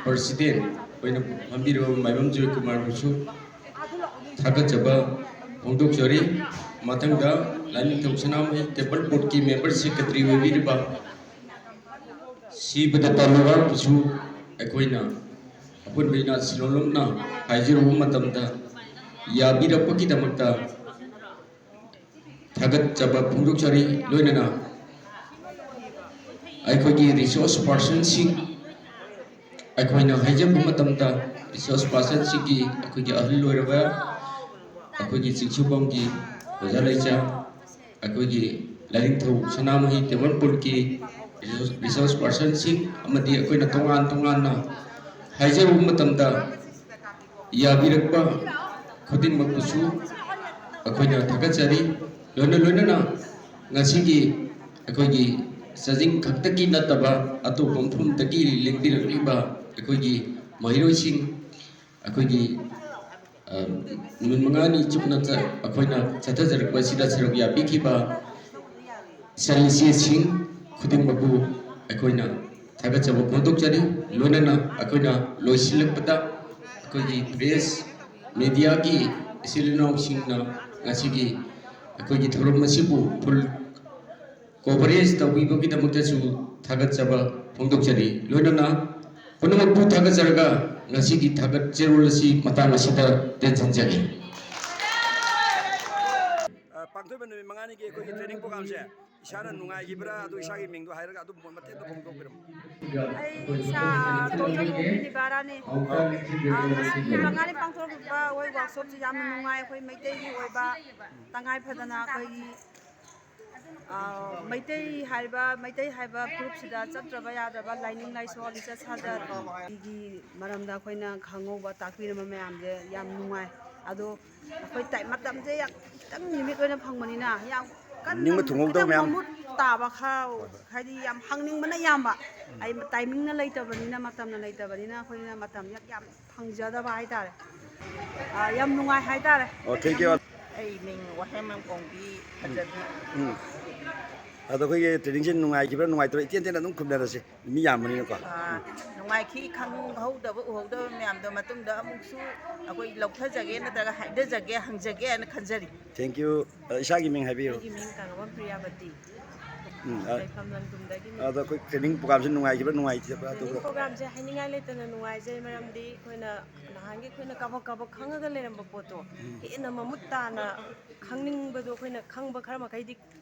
President ꯑꯣꯏꯅ ꯐꯝꯕꯤꯔꯕ ꯃꯥꯏꯕꯝ ꯖꯣꯏꯀꯨꯃꯥꯔꯕꯨꯁꯨ ꯊꯥꯒꯠꯆꯕ ꯐꯣꯡꯗꯣꯛꯆꯔꯤ꯫ ꯃꯊꯪꯗ ꯂꯥꯏꯅꯤꯡꯊꯧ ꯁꯅꯥꯃꯍꯤ Temple Boardꯀꯤ Member Secretary ꯑꯣꯏꯕꯤꯔꯤꯕ ꯁꯤꯕꯗ ꯇꯥꯂꯨꯋꯥꯔꯕꯨꯁꯨ ꯑꯩꯈꯣꯏꯅ ꯑꯄꯨꯟꯕ ꯏꯅꯥꯠ ꯁꯤꯅꯣꯟ ꯂꯨꯞꯅ ꯍꯥꯏꯖꯔꯨꯕ ꯃꯇꯝꯗ ꯌꯥꯕꯤꯔꯛꯄꯒꯤꯗꯃꯛꯇ ꯊꯥꯒꯠꯆꯕ ꯐꯣꯡꯗꯣꯛꯆꯔꯤ꯫ ꯂꯣꯏꯅꯅ ꯑꯩꯈꯣꯏꯒꯤ resource personꯁꯤꯡ, ꯑꯩꯈꯣꯏꯅ ꯍꯥꯏꯖꯕ ꯃꯇꯝꯗ resource personꯁꯤꯡꯒꯤ ꯑꯩꯈꯣꯏꯒꯤ ꯑꯍꯜ ꯑꯣꯏꯔꯕ ꯑꯩꯈꯣꯏꯒꯤ ꯆꯤꯡꯁꯨꯕꯝꯒꯤ ꯑꯣꯖꯥ ꯂꯩꯆꯥ, ꯑꯩꯈꯣꯏꯒꯤ ꯂꯥꯏꯅꯤꯡꯊꯧ ꯁꯅꯥꯃꯍꯤ ꯇꯦꯕꯜ ꯄꯨꯜꯀꯤ resource personꯁꯤꯡ ꯑꯃꯗꯤ ꯑꯩꯈꯣꯏꯅ ꯇꯣꯉꯥꯟ ꯇꯣꯉꯥꯟꯅ ꯍꯥꯏꯖꯔꯨꯕ ꯃꯇꯝꯗ ꯌꯥꯕꯤꯔꯛꯄ ꯈꯨꯗꯤꯡꯃꯛꯄꯨꯁꯨ ꯑꯩꯈꯣꯏꯅ ꯊꯥꯒꯠꯆꯔꯤ꯫ ꯂꯣꯏꯅ ꯂꯣꯏꯅꯅ ꯉꯁꯤꯒꯤ ꯑꯩꯈꯣꯏꯒꯤ ꯆꯥꯖꯤꯡ ꯈꯛꯇꯒꯤ ꯅꯠꯇꯕ ꯑꯇꯣꯞꯄ ꯃꯐꯝꯗꯒꯤ ꯂꯦꯡꯕꯤꯔꯛꯂꯤꯕ ꯑꯩꯈꯣꯏꯒꯤ ꯃꯍꯩꯔꯣꯏꯁꯤꯡ, ꯑꯩꯈꯣꯏꯒꯤ, ꯑ, ꯅꯨꯃꯤꯠ ꯃꯉꯥꯅꯤ ꯆꯨꯞꯅ ꯆ-, ꯑꯩꯈꯣꯏꯅ ꯆꯠꯊꯖꯔꯛꯄ ꯑꯁꯤꯗ ꯁꯔꯨꯛ ꯌꯥꯕꯤꯈꯤꯕ ꯏꯆꯜ ꯏꯆꯦꯁꯤꯡ ꯈꯨꯗꯤꯡꯃꯛꯄꯨ ꯑꯩꯈꯣꯏꯅ ꯊꯥꯒꯠꯆꯕ ꯐꯣꯡꯗꯣꯛꯆꯔꯤ꯫ ꯂꯣꯏꯅꯅ ꯑꯩꯈꯣꯏꯅ ꯂꯣꯏꯁꯤꯜꯂꯛꯄꯗ ꯑꯩꯈꯣꯏꯒꯤ press mediaꯒꯤ ꯏꯆꯤꯜ ꯏꯅꯥꯎꯁꯤꯡꯅ ꯉꯁꯤꯒꯤ ꯑꯩꯈꯣꯏꯒꯤ ꯊꯧꯔꯝ ꯑꯁꯤꯕꯨ full coverage ꯇꯧꯕꯤꯕꯒꯤꯗꯃꯛꯇꯁꯨ ꯊꯥꯒꯠꯆꯕ ꯐꯣꯡꯗꯣꯛꯆꯔꯤ꯫ ꯂꯣꯏꯅꯅ ꯄꯨꯝꯅꯃꯛꯄꯨ ꯊꯥꯒꯠꯆꯔꯒ ꯉꯁꯤꯒꯤ ꯊꯥꯒꯠ ꯆꯦꯔꯣꯜ ꯑꯁꯤ ꯃꯇꯥꯡ ꯑꯁꯤꯗ ꯇꯦꯟꯁꯤꯟꯖꯒꯦ꯫ ꯑ, ꯄꯥꯡꯊꯣꯛꯏꯕ ꯅꯨꯃꯤꯠ ꯃꯉꯥꯅꯤꯒꯤ ꯑꯩꯈꯣꯏꯒꯤ training programꯁꯦ ꯏꯁꯥꯅ ꯅꯨꯡꯉꯥꯏꯈꯤꯕ꯭ꯔꯥ? ꯑꯗꯨ ꯏꯁꯥꯒꯤ ꯃꯤꯡꯗꯣ ꯍꯥꯏꯔꯒ ꯑꯗꯨꯝ ꯃꯇꯦꯛ ꯑꯃ ꯐꯣꯡꯗꯣꯛꯄꯤꯔꯝꯃꯨ꯫ ꯑꯩ ꯏꯁꯥ ꯊꯣꯡꯖꯝ ꯃꯣꯃꯤ ꯅꯤꯕꯥꯔꯥꯅꯤ꯫ ꯑ, ꯉꯁꯤ ꯅꯨꯃꯤꯠ ꯃꯉꯥꯅꯤ ꯄꯥꯡꯊꯣꯛꯂꯤꯕ ꯑꯩꯈꯣꯏ workshopꯁꯤ ꯌꯥꯝꯅ ꯅꯨꯡꯉꯥꯏ꯫ ꯑꯩꯈꯣꯏ ꯃꯩꯇꯩꯒꯤ ꯑꯣꯏꯕ ꯇꯉꯥꯏ ꯐꯗꯅ ꯑꯩꯈꯣꯏꯒꯤ, ꯑ, ꯃꯩꯇꯩ ꯍꯥꯏꯔꯤꯕ, ꯃꯩꯇꯩ ꯍꯥꯏꯕ ꯐꯨꯔꯨꯞꯁꯤꯗ ꯆꯠꯇ꯭ꯔꯕ ꯌꯥꯗ꯭ꯔꯕ ꯂꯥꯏꯅꯤꯡ ꯂꯥꯏꯁꯣꯟ, ꯂꯤꯆꯠ ꯁꯥꯖꯠ, ꯁꯤꯒꯤ ꯃꯔꯝꯗ ꯑꯩꯈꯣꯏꯅ ꯈꯪꯍꯧꯕ, ꯇꯥꯛꯄꯤꯔꯝꯕ ꯃꯌꯥꯝꯁꯦ ꯌꯥꯝ ꯅꯨꯡꯉꯥꯏ꯫ ꯑꯗꯣ ꯑꯩꯈꯣꯏ ꯇꯥꯏ-, ꯃꯇꯝꯁꯦ ꯌꯥꯝ ꯈꯤꯇꯪ limit ꯑꯣꯏꯅ ꯐꯪꯕꯅꯤꯅ ꯌꯥꯝ ꯀꯟꯅ ꯅꯤꯡꯕ ꯊꯨꯡꯍꯧꯗꯕ ꯈꯤꯇꯪ ꯃꯌꯥꯝ꯫ ꯃꯃꯨꯠ ꯇꯥꯕ ꯈꯔ, ꯍꯥꯏꯗꯤ ꯌꯥꯝ ꯍꯪꯅꯤꯡꯕꯅ ꯌꯥꯝꯕ꯫ ꯑꯩ timingꯅ ꯂꯩꯇꯕꯅꯤꯅ, ꯃꯇꯝꯅ ꯂꯩꯇꯕꯅꯤꯅ ꯑꯩꯈꯣꯏꯅ ꯃꯇꯝ ꯌꯥꯝ, ꯌꯥꯝ ꯐꯪꯖꯗꯕ ꯍꯥꯏꯇꯥꯔꯦ꯫ ꯑ, ꯌꯥꯝ ꯅꯨꯡꯉꯥꯏ ꯍꯥꯏꯇꯥꯔꯦ꯫ ꯑꯣ, thank you꯫ ꯑꯩ ꯃꯤꯡ ꯋꯥꯍꯦꯡꯕꯝ ꯀꯣꯡꯕꯤ ꯐꯖꯕꯤ꯫ ꯎꯝ꯫ ꯑꯗꯣ ꯑꯩꯈꯣꯏꯒꯤ trainingꯁꯦ ꯅꯨꯡꯉꯥꯏꯈꯤꯕ꯭ꯔꯥ ꯅꯨꯡꯉꯥꯏꯇꯕ꯭ꯔꯥ ꯏꯇꯦꯟ ꯇꯦꯟꯅ ꯑꯗꯨꯝ ꯈꯨꯝꯅꯔꯁꯤ, ꯃꯤ ꯌꯥꯝꯕꯅꯤꯅꯀꯣ꯫ ꯑꯥ, ꯅꯨꯡꯉꯥꯏꯈꯤ꯫ ꯈꯪꯍꯧꯗꯕ ꯎꯍꯧꯗꯕ ꯃꯌꯥꯝꯗꯣ ꯃꯇꯨꯡꯗ ꯑꯃꯨꯛꯁꯨ ꯑꯩꯈꯣꯏ ꯂꯧꯊꯖꯒꯦ ꯅꯠꯇ꯭ꯔꯒ ꯍꯥꯏꯗꯖꯒꯦ, ꯍꯪꯖꯒꯦ ꯍꯥꯏꯅ ꯈꯟꯖꯔꯤ꯫ Thank you꯫ ꯑ, ꯏꯁꯥꯒꯤ ꯃꯤꯡ ꯍꯥꯏꯕꯤꯌꯨ꯫ ꯑꯩꯒꯤ ꯃꯤꯡ ꯀꯥꯡꯉꯕꯝ ꯄ꯭ꯔꯤꯌꯥꯕꯇꯤ꯫ ꯎꯝ, ꯑ, ꯂꯩꯐꯝ ꯂꯟꯗꯨꯝꯗꯒꯤꯅꯤ꯫ ꯑꯗꯣ ꯑꯩꯈꯣꯏ training programꯁꯦ ꯅꯨꯡꯉꯥꯏꯈꯤꯕ꯭ꯔꯥ ꯅꯨꯡꯉꯥꯏꯇꯕ꯭ꯔꯥ? Training ꯑꯗꯨꯒ programꯁꯦ ꯍꯥꯏꯅꯤꯡꯉꯥꯏ ꯂꯩꯇꯅ ꯅꯨꯡꯉꯥꯏꯖꯩ, ꯃꯔꯝꯗꯤ ꯑꯩꯈꯣꯏꯅ ꯅꯍꯥꯟꯒꯤ ꯑꯩꯈꯣꯏꯅ ꯀꯥꯕꯛ ꯀꯥꯕꯛ ꯈꯪꯉꯒ ꯂꯩꯔꯝꯕ ꯄꯣꯠꯇꯣ ꯎꯝ꯫ ꯍꯦꯟꯅ ꯃꯃꯨꯠ ꯇꯥꯅ ꯈꯪꯅꯤꯡꯕꯗꯣ ꯑꯩꯈꯣꯏꯅ ꯈꯪꯕ ꯈꯔ ꯃꯈꯩꯗꯤ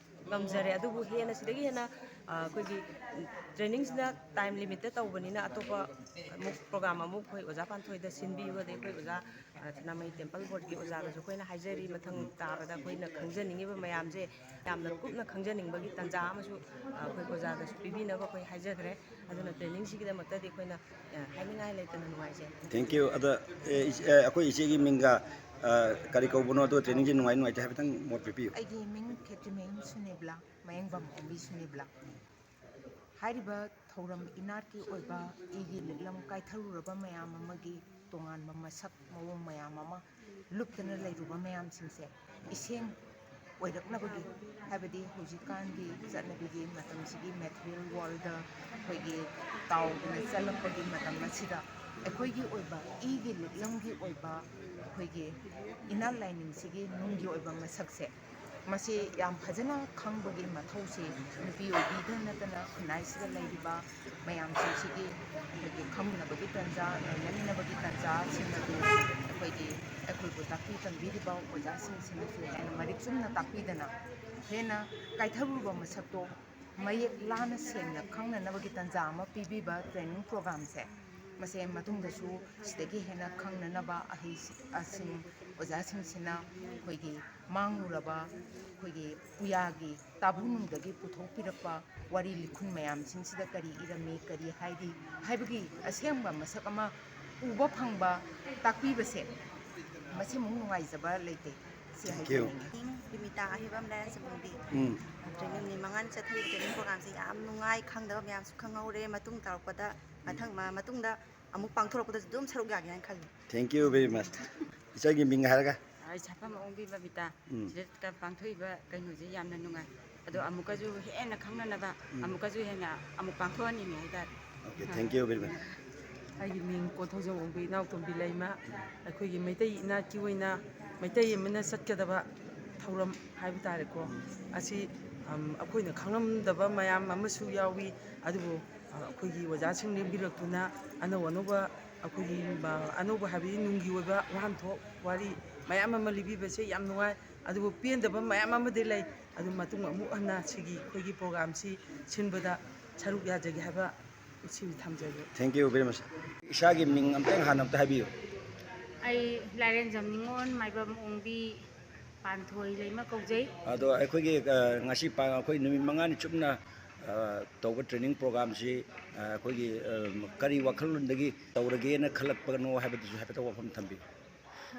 ꯉꯝꯖꯔꯦ꯫ ꯑꯗꯨꯕꯨ ꯍꯦꯟꯅ ꯁꯤꯗꯒꯤ ꯍꯦꯟꯅ, ꯑ, ꯑꯩꯈꯣꯏꯒꯤ trainingꯁꯤꯅ time limitꯇ ꯇꯧꯕꯅꯤꯅ ꯑꯇꯣꯞꯄ ꯑꯃꯨꯛ program ꯑꯃꯨꯛ ꯑꯩꯈꯣꯏ ꯑꯣꯖꯥ ꯄꯥꯟꯊꯣꯏꯗ ꯁꯤꯟꯕꯤꯌꯨ, ꯑꯗꯩ ꯑꯩꯈꯣꯏ ꯑꯣꯖꯥ, ꯑ, ꯁꯅꯥꯃꯍꯤ temple boardꯀꯤ ꯑꯣꯖꯥꯗꯁꯨ ꯑꯩꯈꯣꯏꯅ ꯍꯥꯏꯖꯔꯤ, ꯃꯊꯪ ꯇꯥꯕꯗ ꯑꯩꯈꯣꯏꯅ ꯈꯪꯖꯅꯤꯡꯉꯤꯕ ꯃꯌꯥꯝꯁꯦ ꯌꯥꯝꯅ ꯀꯨꯞꯅ ꯈꯪꯖꯅꯤꯡꯕꯒꯤ ꯇꯥꯟꯖꯥ ꯑꯃꯁꯨ, ꯑ, ꯑꯩꯈꯣꯏ ꯑꯣꯖꯥꯗꯁꯨ ꯄꯤꯕꯤꯅꯕ ꯑꯩꯈꯣꯏ ꯍꯥꯏꯖꯈ꯭ꯔꯦ꯫ ꯑꯗꯨꯅ trainingꯁꯤꯒꯤꯗꯃꯛꯇꯗꯤ ꯑꯩꯈꯣꯏꯅ, ꯑ, ꯍꯥꯏꯅꯤꯡꯉꯥꯏ ꯂꯩꯇꯅ ꯅꯨꯡꯉꯥꯏꯖꯩ꯫ Thank you꯫ ꯑꯗ, ꯑꯦ, ꯏꯆ-, ꯑꯦ, ꯑꯩꯈꯣꯏ ꯏꯆꯦꯒꯤ ꯃꯤꯡꯒ, ꯑ, ꯀꯔꯤ ꯀꯧꯕꯅꯣ, ꯑꯗꯨꯒ trainingꯁꯦ ꯅꯨꯡꯉꯥꯏ ꯅꯨꯡꯉꯥꯏꯇꯦ ꯍꯥꯏꯐꯦꯠꯇꯪ ꯃꯣꯠ ꯄꯤꯕꯤꯌꯨ꯫ ꯑꯩꯒꯤ ꯃꯤꯡ ꯈꯦꯇ꯭ꯔꯤꯃꯌꯨꯝ ꯁꯨꯅꯤꯕꯂꯥ, ꯃꯌꯦꯡꯕꯝ ꯑꯣꯡꯕꯤ ꯁꯨꯅꯤꯕꯂꯥ꯫ ꯍꯥꯏꯔꯤꯕ ꯊꯧꯔꯝ ꯏꯅꯥꯠꯀꯤ ꯑꯣꯏꯕ ꯏꯒꯤ ꯂꯤꯛꯂꯝ ꯀꯥꯏꯊꯔꯨꯔꯕ ꯃꯌꯥꯝ ꯑꯃꯒꯤ ꯇꯣꯉꯥꯟꯕ ꯃꯁꯛ ꯃꯑꯣꯡ ꯃꯌꯥꯝ ꯑꯃ ꯂꯨꯞꯇꯅ ꯂꯩꯔꯨꯕ ꯃꯌꯥꯝꯁꯤꯡꯁꯦ ꯏꯁꯦꯡ ꯑꯣꯏꯔꯛꯅꯕꯒꯤ, ꯍꯥꯏꯕꯗꯤ ꯍꯧꯖꯤꯛꯀꯥꯟꯒꯤ ꯆꯠꯅꯕꯤꯒꯤ ꯃꯇꯝꯁꯤꯒꯤ material worldꯗ ꯑꯩꯈꯣꯏꯒꯤ ꯇꯥꯎꯗꯅ ꯆꯠꯂꯛꯄꯒꯤ ꯃꯇꯝ ꯑꯁꯤꯗ ꯑꯩꯈꯣꯏꯒꯤ ꯑꯣꯏꯕ ꯏꯒꯤ ꯂꯤꯛꯂꯝꯒꯤ ꯑꯣꯏꯕ ꯑꯩꯈꯣꯏꯒꯤ ꯏꯅꯥꯠ ꯂꯥꯏꯅꯤꯡꯁꯤꯒꯤ ꯅꯨꯡꯒꯤ ꯑꯣꯏꯕ ꯃꯁꯛꯁꯦ ꯃꯁꯤ ꯌꯥꯝ ꯐꯖꯅ ꯈꯪꯕꯒꯤ ꯃꯊꯧꯁꯤ ꯅꯨꯄꯤ ꯑꯣꯏꯕꯤꯗ ꯅꯠꯇꯅ ꯈꯨꯟꯅꯥꯏꯁꯤꯗ ꯂꯩꯔꯤꯕ ꯃꯌꯥꯝꯁꯤꯡꯁꯤꯒꯤ ꯑꯩꯈꯣꯏꯒꯤ ꯈꯪꯃꯤꯟꯅꯕꯒꯤ ꯇꯥꯟꯖꯥ, ꯅꯩꯅꯃꯤꯟꯅꯕꯒꯤ ꯇꯥꯟꯖꯥꯁꯤꯡ ꯑꯗꯨ ꯑꯩꯈꯣꯏꯒꯤ, ꯑꯩꯈꯣꯏꯕꯨ ꯇꯥꯛꯄꯤ ꯇꯝꯕꯤꯔꯤꯕ ꯑꯣꯖꯥꯁꯤꯡꯁꯤꯅꯁꯨ ꯍꯦꯟꯅ ꯃꯔꯤꯛ ꯆꯨꯝꯅ ꯇꯥꯛꯄꯤꯗꯅ ꯍꯦꯟꯅ ꯀꯥꯏꯊꯔꯨꯕ ꯃꯁꯛꯇꯣ ꯃꯌꯦꯛ ꯂꯥꯅ ꯁꯦꯡꯅ ꯈꯪꯅꯅꯕꯒꯤ ꯇꯥꯟꯖꯥ ꯑꯃ ꯄꯤꯕꯤꯕ training programmeꯁꯦ, ꯃꯁꯦ ꯃꯇꯨꯡꯗꯁꯨ ꯁꯤꯗꯒꯤ ꯍꯦꯟꯅ ꯈꯪꯅꯅꯕ ꯑꯍꯩꯁꯤꯡ ꯑꯣꯖꯥꯁꯤꯡꯁꯤꯅ ꯑꯩꯈꯣꯏꯒꯤ ꯃꯥꯡꯂꯨꯔꯕ ꯑꯩꯈꯣꯏꯒꯤ ꯄꯨꯌꯥꯒꯤ ꯇꯥꯕꯨꯅꯨꯡꯗꯒꯤ ꯄꯨꯊꯣꯛꯄꯤꯔꯛꯄ ꯋꯥꯔꯤ ꯂꯤꯈꯨꯟ ꯃꯌꯥꯝꯁꯤꯡꯁꯤꯗ ꯀꯔꯤ ꯏꯔꯝꯃꯤ, ꯀꯔꯤ ꯍꯥꯏꯔꯤ ꯍꯥꯏꯕꯒꯤ ꯑꯁꯦꯡꯕ ꯃꯁꯛ ꯑꯃ ꯎꯕ ꯐꯪꯕ, ꯇꯥꯛꯄꯤꯕꯁꯦ ꯃꯁꯤꯃꯨꯛ ꯅꯨꯡꯉꯥꯏꯖꯕ ꯂꯩꯇꯦ꯫ ꯁꯤ ꯍꯥꯏꯖꯅꯤꯡꯉꯤ꯫ ꯃꯤꯡ ꯕꯤꯃꯤꯇꯥ ꯑꯍꯩꯕꯝ ꯂꯥꯏꯔꯦꯟ ꯁꯝꯕꯨꯡꯗꯤ꯫ ꯎꯝ꯫ Training ꯅꯨꯃꯤꯠ ꯃꯉꯥꯅꯤ ꯆꯠꯊꯔꯤꯕ training programmeꯁꯤ ꯌꯥꯝ ꯅꯨꯡꯉꯥꯏ, ꯈꯪꯗꯕ ꯃꯌꯥꯝꯁꯨ ꯈꯪꯍꯧꯔꯦ꯫ ꯃꯇꯨꯡ ꯇꯥꯔꯛꯄꯗ, ꯃꯊꯪ ꯃ-, ꯃꯇꯨꯡꯗ ꯑꯃꯨꯛ ꯄꯥꯡꯊꯣꯔꯛꯄꯗꯁꯨ ꯑꯗꯨꯝ ꯁꯔꯨꯛ ꯌꯥꯒꯦ ꯍꯥꯏꯅ ꯈꯜꯂꯤ꯫ Thank you very much꯫ ꯏꯆꯥꯒꯤ ꯃꯤꯡ ꯍꯥꯏꯔꯒ? ꯑꯩ ꯁꯥꯐꯝ ꯑꯣꯡꯕꯤ ꯕꯕꯤꯇꯥ꯫ ꯎꯝ꯫ ꯁꯤꯗ ꯄꯥꯡꯊꯣꯛꯏꯕ ꯀꯩꯅꯣꯁꯦ ꯌꯥꯝꯅ ꯅꯨꯡꯉꯥꯏ꯫ ꯑꯗꯣ ꯑꯃꯨꯛꯀꯁꯨ ꯍꯦꯟꯅ ꯈꯪꯅꯅꯕ, ꯎꯝ꯫ ꯑꯃꯨꯛꯀꯁꯨ ꯍꯦꯟꯅ ꯑꯃꯨꯛ ꯄꯥꯡꯊꯣꯛꯍꯟꯅꯤꯡꯉꯦ ꯍꯥꯏꯇꯥꯔꯦ꯫ Okay, thank you very much꯫ ꯑꯩꯒꯤ ꯃꯤꯡ ꯀꯣꯟꯊꯧꯖꯝ ꯑꯣꯡꯕꯤ ꯏꯅꯥꯎꯇꯣꯝꯕꯤ ꯂꯩꯃ꯫ ꯑꯩꯈꯣꯏꯒꯤ ꯃꯩꯇꯩ ꯏꯅꯥꯠꯀꯤ ꯑꯣꯏꯅ ꯃꯩꯇꯩ ꯑꯃꯅ ꯆꯠꯀꯗꯕ ꯊꯧꯔꯝ ꯍꯥꯏꯕ ꯇꯥꯔꯦꯀꯣ꯫ ꯎꯝ꯫ ꯑꯁꯤ, ꯑꯝ, ꯑꯩꯈꯣꯏꯅ ꯈꯪꯂꯝꯗꯕ ꯃꯌꯥꯝ ꯑꯃꯁꯨ ꯌꯥꯎꯏ꯫ ꯑꯗꯨꯕꯨ, ꯑ, ꯑꯩꯈꯣꯏꯒꯤ ꯑꯣꯖꯥꯁꯤꯡ ꯂꯦꯡꯕꯤꯔꯛꯇꯨꯅ ꯑꯅꯧ ꯑꯅꯧꯕ ꯑꯩꯈꯣꯏꯒꯤ, ꯑ, ꯑꯅꯧꯕ ꯍꯥꯏꯕꯗꯤ ꯅꯨꯡꯒꯤ ꯑꯣꯏꯕ ꯋꯥꯍꯟꯊꯣꯛ ꯋꯥꯔꯤ ꯃꯌꯥꯝ ꯑꯃ ꯂꯤꯕꯤꯕꯁꯦ ꯌꯥꯝ ꯅꯨꯡꯉꯥꯏ꯫ ꯑꯗꯨꯕꯨ ꯄꯦꯟꯗꯕ ꯃꯌꯥꯝ ꯑꯃꯗꯤ ꯂꯩ꯫ ꯑꯗꯨ ꯃꯇꯨꯡ ꯑꯃꯨꯛ ꯍꯟꯅ ꯁꯤꯒꯤ ꯑꯩꯈꯣꯏꯒꯤ ꯄ꯭ꯔꯣꯒꯥꯝꯁꯤ ꯁꯤꯟꯕꯗ ꯁꯔꯨꯛ ꯌꯥꯖꯒꯦ ꯍꯥꯏꯕ ꯁꯤ ꯊꯝꯖꯒꯦ꯫ Thank you very much. ꯏꯁꯥꯒꯤ ꯃꯤꯡ ꯑꯝꯇꯪ ꯍꯥꯟꯅ ꯑꯝꯇ ꯍꯥꯏꯕꯤꯌꯨ꯫ ꯑꯩ ꯂꯥꯏꯔꯦꯟꯖꯝ ꯅꯤꯉꯣꯜ, ꯃꯥꯏꯕꯝ ꯑꯣꯡꯕꯤ, ꯄꯥꯟꯊꯣꯏ ꯂꯩꯃ ꯀꯧꯖꯩ꯫ ꯑꯗꯣ ꯑꯩꯈꯣꯏꯒꯤ, ꯑ, ꯉꯁꯤ ꯄꯥꯡ-, ꯑꯩꯈꯣꯏ ꯅꯨꯃꯤꯠ ꯃꯉꯥꯅꯤ ꯆꯨꯞꯅ, ꯑ, ꯇꯧꯕ training programꯁꯤ, ꯑ, ꯑꯩꯈꯣꯏꯒꯤ, ꯑ, ꯀꯔꯤ ꯋꯥꯈꯜꯂꯣꯟꯗꯒꯤ ꯇꯧꯔꯒꯦꯅ ꯈꯜꯂꯛꯄꯅꯣ ꯍꯥꯏꯕꯗꯨꯁꯨ ꯍꯥꯏꯐꯦꯠꯇ ꯋꯥꯐꯝ ꯊꯝꯕꯤꯌꯨ꯫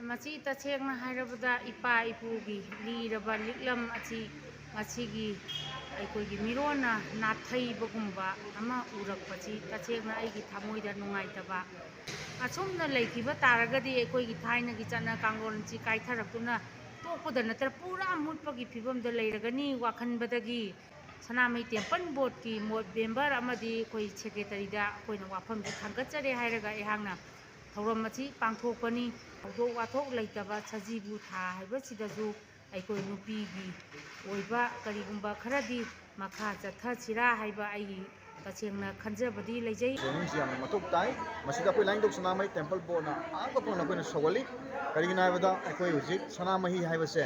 ꯃꯁꯤ ꯇꯁꯦꯡꯅ ꯍꯥꯏꯔꯕꯗ ꯏꯄꯥ ꯏꯄꯨꯒꯤ ꯂꯤꯔꯕ ꯂꯤꯛꯂꯝ ꯑꯁꯤ ꯉꯁꯤꯒꯤ ꯑꯩꯈꯣꯏꯒꯤ ꯃꯤꯔꯣꯟꯅ ꯅꯥꯊꯩꯕꯒꯨꯝꯕ ꯑꯃ ꯎꯔꯛꯄꯁꯤ ꯇꯁꯦꯡꯅ ꯑꯩꯒꯤ ꯊꯃꯣꯏꯗ ꯅꯨꯡꯉꯥꯏꯇꯕ꯫ ꯑꯁꯨꯝꯅ ꯂꯩꯈꯤꯕ ꯇꯥꯔꯒꯗꯤ ꯑꯩꯈꯣꯏꯒꯤ ꯊꯥꯏꯅꯒꯤ ꯆꯠꯅ ꯀꯥꯡꯂꯣꯟ ꯑꯁꯤ ꯀꯥꯏꯊꯔꯛꯇꯨꯅ ꯇꯣꯛꯄꯗ ꯅꯠꯇꯅ ꯄꯨꯔꯥ ꯃꯨꯠꯄꯒꯤ ꯐꯤꯕꯝꯗ ꯂꯩꯔꯒꯅꯤ ꯋꯥꯈꯟꯕꯗꯒꯤ ꯁꯅꯥꯃꯍꯤ ꯇꯦꯝꯄꯜ ꯕꯣꯔꯗꯀꯤ ꯃꯣꯠ ꯃꯦꯝꯕꯔ ꯑꯃꯗꯤ ꯑꯩꯈꯣꯏ ꯁꯦꯀ꯭ꯔꯦꯇꯔꯤꯗ ꯑꯩꯈꯣꯏꯅ ꯋꯥꯐꯝꯁꯤ ꯊꯥꯡꯒꯠꯆꯔꯦ ꯍꯥꯏꯔꯒ ꯑꯩꯍꯥꯛꯅ ꯊꯧꯔꯝ ꯑꯁꯤ ꯄꯥꯡꯊꯣꯛꯄꯅꯤ꯫ ꯊꯧꯗꯣꯛ ꯋꯥꯊꯣꯛ ꯂꯩꯇꯕ ꯁꯖꯤꯕꯨ ꯊꯥ ꯍꯥꯏꯕꯁꯤꯗꯁꯨ ꯑꯩꯈꯣꯏ ꯅꯨꯄꯤꯒꯤ ꯑꯣꯏꯕ ꯀꯔꯤꯒꯨꯝꯕ ꯈꯔꯗꯤ ꯃꯈꯥ ꯆꯠꯊꯁꯤꯔꯥ ꯍꯥꯏꯕ ꯑꯩꯒꯤ ꯇꯁꯦꯡꯅ ꯈꯟꯖꯕꯗꯤ ꯂꯩꯖꯩ꯫ ꯇ꯭ꯔꯦꯅꯤꯡꯁꯤ ꯌꯥꯝꯅ ꯃꯊꯧ ꯇꯥꯏ꯫ ꯃꯁꯤꯗ ꯑꯩꯈꯣꯏ ꯂꯥꯏꯅꯤꯡꯊꯧ ꯁꯅꯥꯃꯍꯤ ꯇꯦꯝꯄꯜ ꯕꯣꯔꯗꯅ ꯑꯍꯥꯟꯕ ꯐꯪꯅ ꯑꯩꯈꯣꯏꯅ ꯁꯧꯒꯠꯂꯤ꯫ ꯀꯔꯤꯒꯤꯅꯣ ꯍꯥꯏꯕꯗ ꯑꯩꯈꯣꯏ ꯍꯧꯖꯤꯛ ꯁꯅꯥꯃꯍꯤ ꯍꯥꯏꯕꯁꯦ,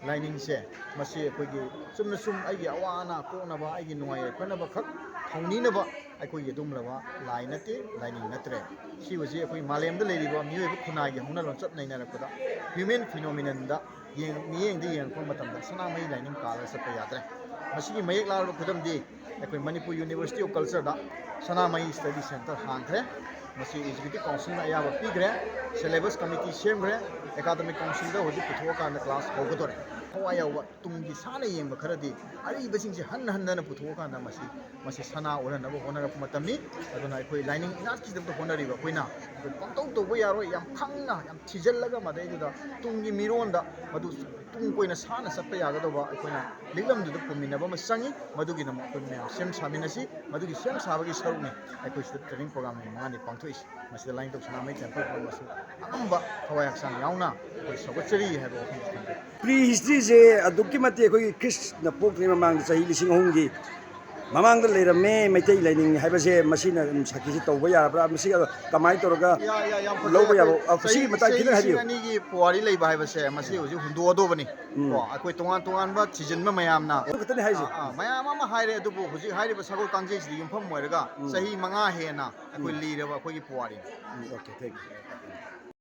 ꯂꯥꯏꯅꯤꯡꯁꯦ, ꯃꯁꯤ ꯑꯩꯈꯣꯏꯒꯤ ꯆꯨꯝꯅ ꯁꯨꯝ ꯑꯩꯒꯤ ꯑꯋꯥ ꯑꯅꯥ ꯀꯣꯛꯅꯕ, ꯑꯩꯒꯤ ꯅꯨꯡꯉꯥꯏ ꯌꯥꯏꯐꯅꯕ ꯈꯛ ꯊꯧꯅꯤꯅꯕ ꯑꯩꯈꯣꯏꯒꯤ ꯑꯗꯨꯒꯨꯝꯂꯕ ꯂꯥꯏ ꯅꯠꯇꯦ, ꯂꯥꯏꯅꯤꯡ ꯅꯠꯇ꯭ꯔꯦ꯫ ꯁꯤ ꯍꯧꯖꯤꯛ ꯑꯩꯈꯣꯏ ꯃꯥꯂꯦꯝꯗ ꯂꯩꯔꯤꯕ ꯃꯤꯑꯣꯏꯕ ꯈꯨꯟꯅꯥꯏꯒꯤ ꯍꯧꯅ ꯂꯣꯟꯆꯠ ꯅꯩꯅꯔꯛꯄꯗ human phenomenonꯗ ꯌꯦꯡ-, ꯃꯤꯠꯌꯦꯡꯗ ꯌꯦꯡꯉꯛꯄ ꯃꯇꯝꯗ ꯁꯅꯥꯃꯍꯤ ꯂꯥꯏꯅꯤꯡ ꯀꯥꯜꯂꯒ ꯆꯠꯄ ꯌꯥꯗ꯭ꯔꯦ꯫ ꯃꯁꯤꯒꯤ ꯃꯌꯦꯛ ꯂꯥꯔꯕ ꯈꯨꯗꯝꯗꯤ ꯑꯩꯈꯣꯏ Manipur University of Cultureꯗ Sanamahi study centre ꯍꯥꯡꯈ꯭ꯔꯦ꯫ ꯃꯁꯤ executive councilꯅ ꯑꯌꯥꯕ ꯄꯤꯈ꯭ꯔꯦ, syllabus committee ꯁꯦꯝꯈ꯭ꯔꯦ, academic councilꯗ ꯍꯧꯖꯤꯛ ꯄꯨꯊꯣꯛꯑꯀꯥꯟꯗ class ꯍꯧꯒꯗꯧꯔꯦ꯫ ꯊꯋꯥꯏ ꯌꯥꯎꯕ ꯇꯨꯡꯒꯤ ꯁꯥꯟꯅ ꯌꯦꯡꯕ ꯈꯔꯗꯤ ꯑꯔꯤꯕꯁꯤꯡꯁꯦ ꯍꯟꯅ ꯍꯟꯅ ꯄꯨꯊꯣꯛꯑꯀꯥꯟꯗ ꯃꯁꯤ, ꯃꯁꯤ ꯁꯅꯥ ꯑꯣꯜꯍꯟꯅꯕ ꯍꯣꯠꯅꯔꯛꯄ ꯃꯇꯝꯅꯤ꯫ ꯑꯗꯨꯅ ꯑꯩꯈꯣꯏ ꯂꯥꯏꯅꯤꯡ ꯏꯅꯥꯠꯀꯤꯗꯃꯛꯇ ꯍꯣꯠꯅꯔꯤꯕ ꯑꯩꯈꯣꯏꯅ ꯑꯩꯈꯣꯏ ꯄꯪꯇꯧ ꯇꯧꯕ ꯌꯥꯔꯣꯏ, ꯌꯥꯝ ꯈꯪꯅ, ꯌꯥꯝ ꯊꯤꯖꯤꯜꯂꯒ, ꯃꯗꯩꯗꯨꯗ ꯇꯨꯡꯒꯤ ꯃꯤꯔꯣꯟꯗ ꯃꯗꯨ ꯇꯨꯡ ꯀꯣꯏꯅ ꯁꯥꯟꯅ ꯆꯠꯄ ꯌꯥꯒꯗꯧꯕ ꯑꯩꯈꯣꯏꯅ ꯂꯤꯛꯂꯝꯗꯨꯗ ꯄꯨꯃꯤꯟꯅꯕ ꯑꯃ ꯆꯪꯉꯤ꯫ ꯃꯗꯨꯒꯤꯗꯃꯛ ꯑꯩꯈꯣꯏ ꯃꯌꯥꯝ ꯁꯦꯝ ꯁꯥꯃꯤꯟꯅꯁꯤ꯫ ꯃꯗꯨꯒꯤ ꯁꯦꯝ ꯁꯥꯕꯒꯤ ꯁꯔꯨꯛꯅꯤ ꯑꯩꯈꯣꯏ ꯁꯤꯗ training program ꯅꯨꯃꯤꯠ ꯃꯉꯥꯅꯤ ꯄꯥꯡꯊꯣꯛꯏꯁꯤ꯫ ꯃꯁꯤꯗ ꯂꯥꯏꯅꯤꯡꯊꯧ ꯁꯅꯥꯃꯍꯤ ꯇꯦꯝꯄꯜ ꯄꯨꯝꯅꯃꯛꯁꯨ ꯑꯉꯝꯕ ꯊꯋꯥꯏ ꯍꯛꯆꯥꯡ ꯌꯥꯎꯅ ꯑꯩꯈꯣꯏ ꯁꯧꯒꯠꯆꯔꯤ ꯍꯥꯏꯕ ꯋꯥꯐꯝꯁꯤ ꯊꯝꯖꯒꯦ꯫ Pre historyꯁꯦ ꯑꯗꯨꯛꯀꯤ ꯃꯇꯤꯛ ꯑꯩꯈꯣꯏꯒꯤ ꯈ꯭ꯔꯤꯁꯅ ꯄꯣꯛꯇ꯭ꯔꯤꯉꯩ ꯃꯃꯥꯡꯗ ꯆꯍꯤ ꯂꯤꯁꯤꯡ ꯑꯍꯨꯝꯒꯤ ꯃꯃꯥꯡꯗ ꯂꯩꯔꯝꯃꯦ ꯃꯩꯇꯩ ꯂꯥꯏꯅꯤꯡ ꯍꯥꯏꯕꯁꯦ, ꯃꯁꯤꯅ ꯑꯗꯨꯝ ꯁꯥꯈꯤꯁꯤ ꯇꯧꯕ ꯌꯥꯔꯕ꯭ꯔꯥ? ꯃꯁꯤ ꯀꯃꯥꯏꯅ ꯇꯧꯔꯒ ꯂꯧꯕ ꯌꯥꯕ? ꯑ, ꯁꯤꯒꯤ ꯃꯇꯥꯡ ꯈꯤꯇꯪ ꯍꯥꯏꯕꯤꯌꯨ꯫ ꯑꯅꯤꯒꯤ ꯄꯨꯋꯥꯔꯤ ꯂꯩꯕ ꯍꯥꯏꯕꯁꯦ ꯃꯁꯤ ꯍꯧꯖꯤꯛ ꯍꯨꯟꯗꯣꯛꯑꯗꯧꯕꯅꯤ꯫ ꯎꯝ꯫ ꯀꯣ, ꯑꯩꯈꯣꯏ ꯇꯣꯉꯥꯟ ꯇꯣꯉꯥꯟꯕ ꯊꯤꯖꯤꯟꯕ ꯃꯌꯥꯝꯅ, ꯑꯗꯨ ꯈꯛꯇꯅꯤ ꯍꯥꯏꯁꯦ꯫ ꯑꯥ, ꯑꯥ, ꯃꯌꯥꯝ ꯑꯃ ꯍꯥꯏꯔꯦ, ꯑꯗꯨꯕꯨ ꯍꯧꯖꯤꯛ ꯍꯥꯏꯔꯤꯕ ꯁꯒꯣꯜ ꯀꯥꯡꯖꯩꯁꯤꯗ ꯌꯨꯝꯐꯝ ꯑꯣꯏꯔꯒ ꯎꯝ꯫ ꯆꯍꯤ ꯃꯉꯥ ꯍꯦꯟꯅ ꯑꯩꯈꯣꯏ ꯎꯝ꯫ ꯂꯤꯔꯕ ꯑꯩꯈꯣꯏꯒꯤ ꯄꯨꯋꯥꯔꯤꯅꯤ꯫ ꯎꯝ, okay, thank you꯫